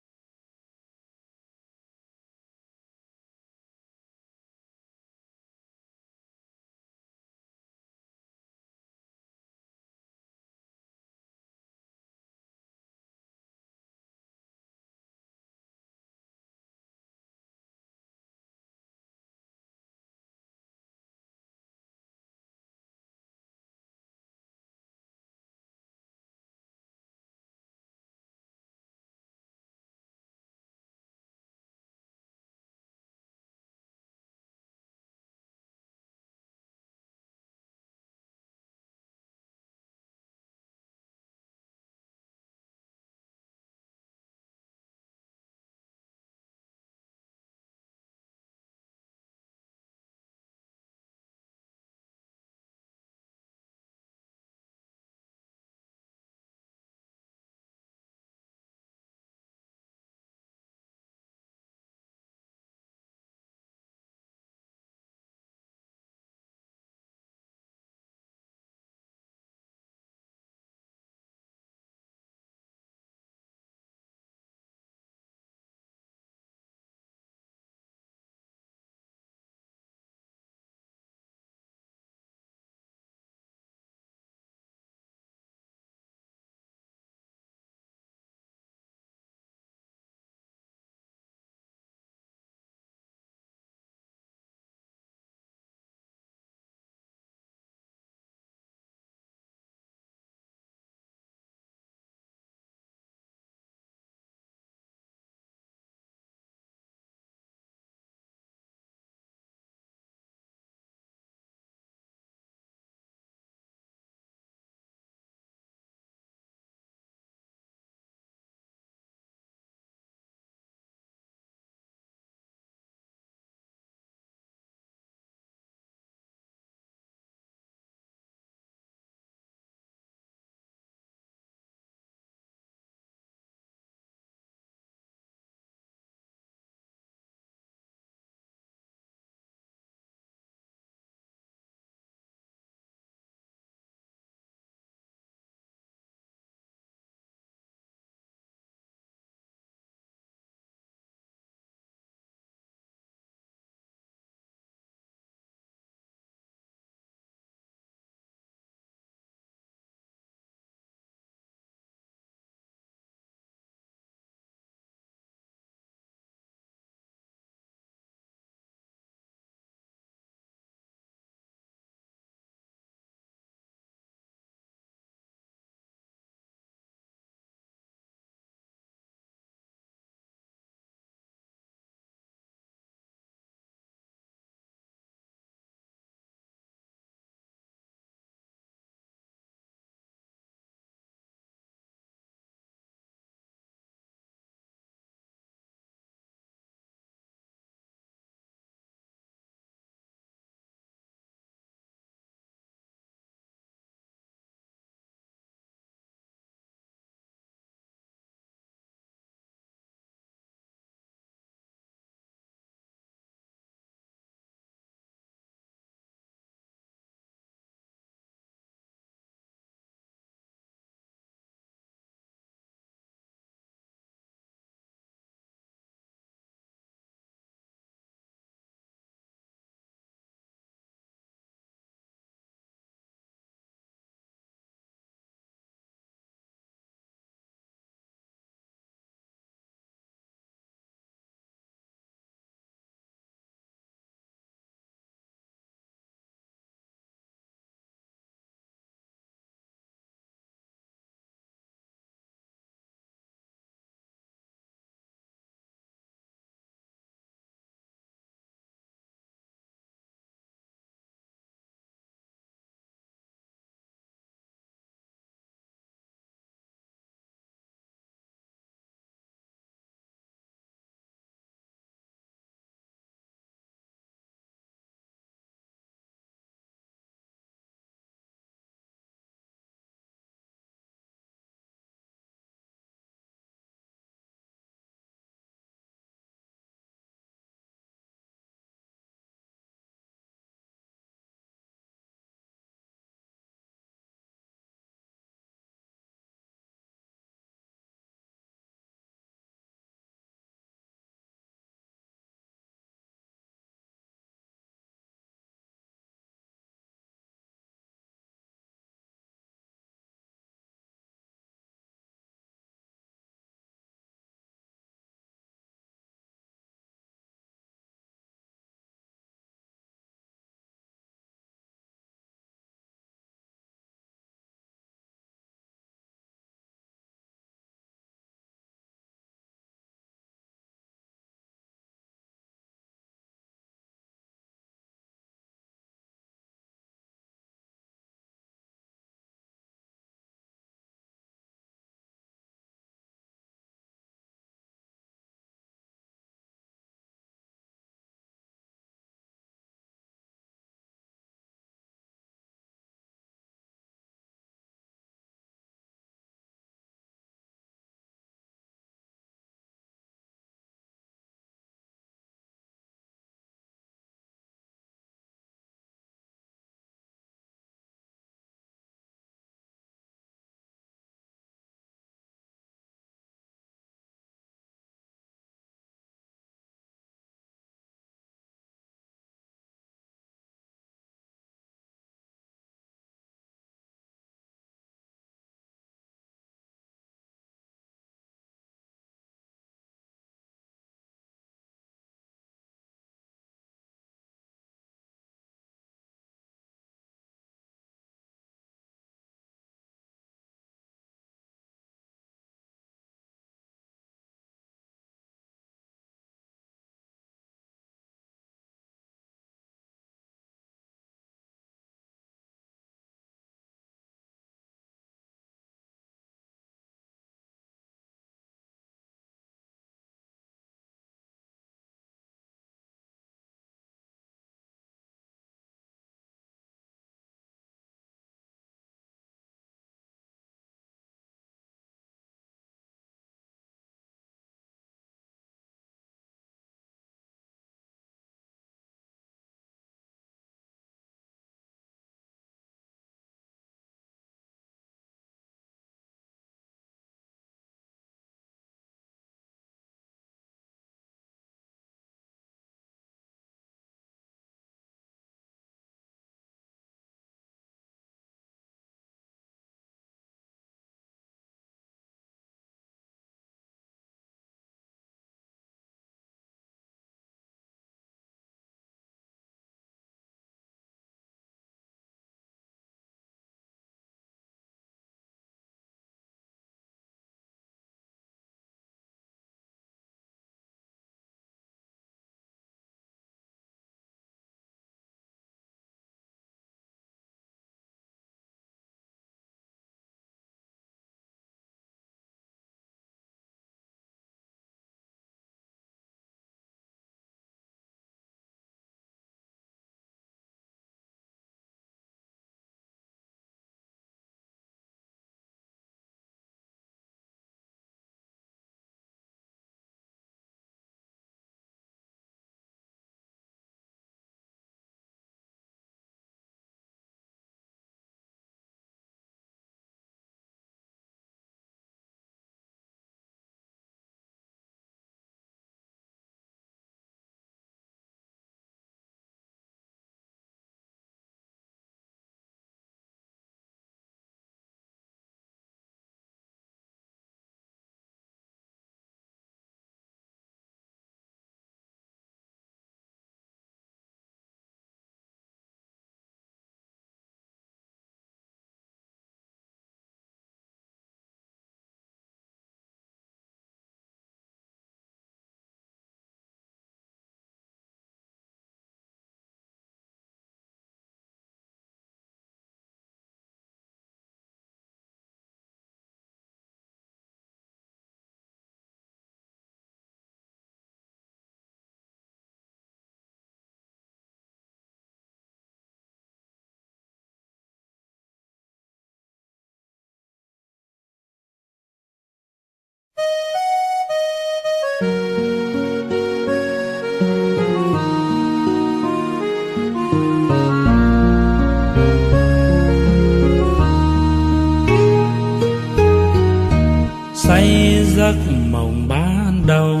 Giấc mộng ban đầu.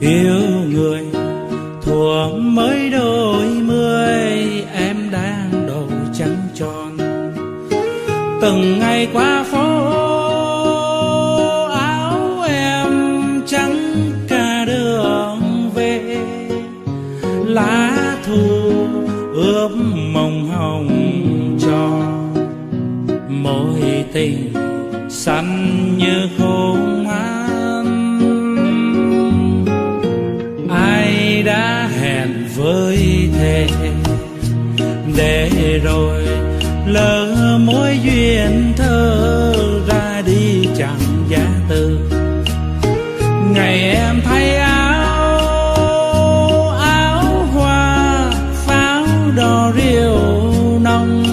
Yêu người thuở mới đôi mươi, em đang đầu trắng tròn. Từng ngày qua phố, áo em trắng cả đường về, lá thu ướp mộng hồng tròn, mối tình xanh như khôn an. Ai đã hẹn với thề, để rồi lỡ mối duyên thơ, ra đi chẳng giã từ. Ngày em thay áo, áo hoa pháo đỏ rượu nồng,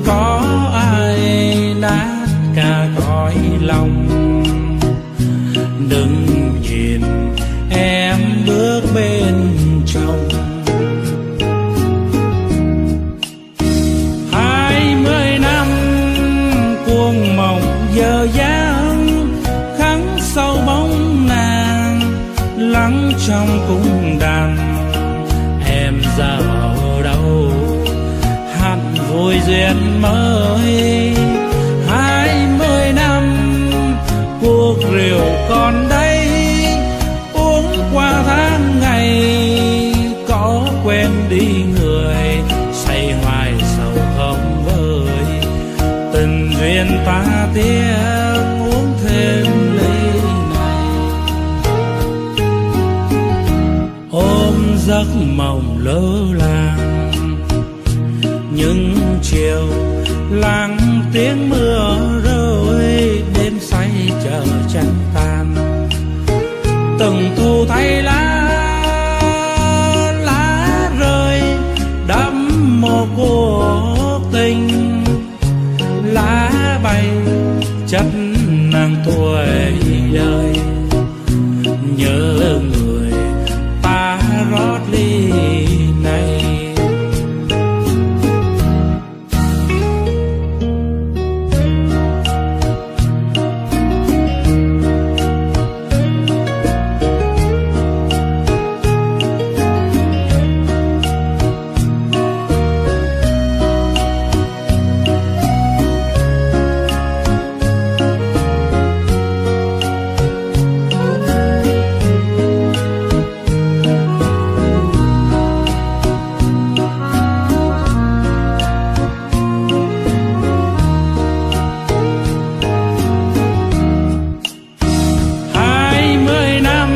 có ai nát cả cõi lòng. Đừng nhìn em bước bên chồng, 20 năm cuồng mộng giờ dáng, khắc sâu bóng nàng lắng trong cung đàn. Em giờ ở đâu, hạnh vui duyên mới. 20 năm cuộc rượu còn đây, uống qua tháng ngày có quên đi người, say hoài sầu không vơi. Tình duyên ta tiếc, uống thêm ly này, ôm giấc mộng lỡ làng. Những chiều lắng tiếng mưa rơi, đêm say chờ trăng tàn. Từng thu thay lá, lá rơi đắm một cuộc tình, lá bay chất nàng tuổi đời. Nhớ người ta rót ly này. 20 năm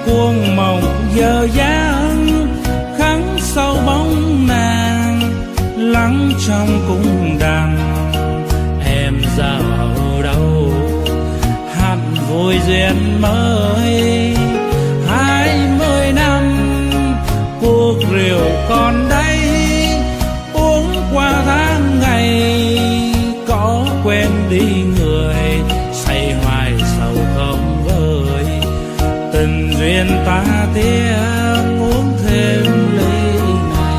cuồng mộng giờ dáng, khắc sâu bóng nàng lắng trong cung đàn. Em giờ ở đâu, hạnh vui duyên mới. 20 năm cuộc rượu còn đây, uống qua tháng ngày có quên đi người, say hoài sầu không vơi. Tình duyên ta tiếc, uống thêm ly này,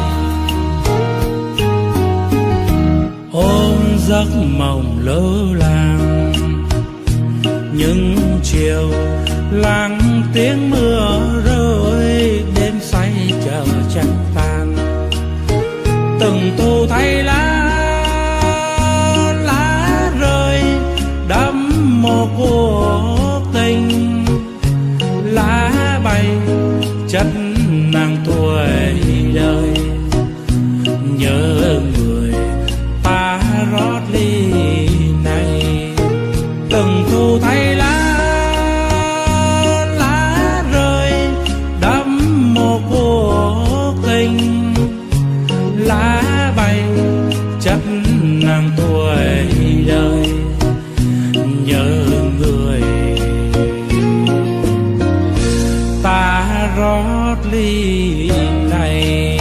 ôm giấc mộng lỡ làng. Những chiều lắng tiếng mưa rơi, đêm say chờ trăng tàn. Từng thu thay lá, lá rơi đắm một cuộc tình, lá bay chất nàng tuổi đời. Nhớ người ta rót ly này. Từng thu thay lá, lá rơi đắm một cuộc tình, lá bay chất nàng tuổi đời. Nhớ người ta rót ly này.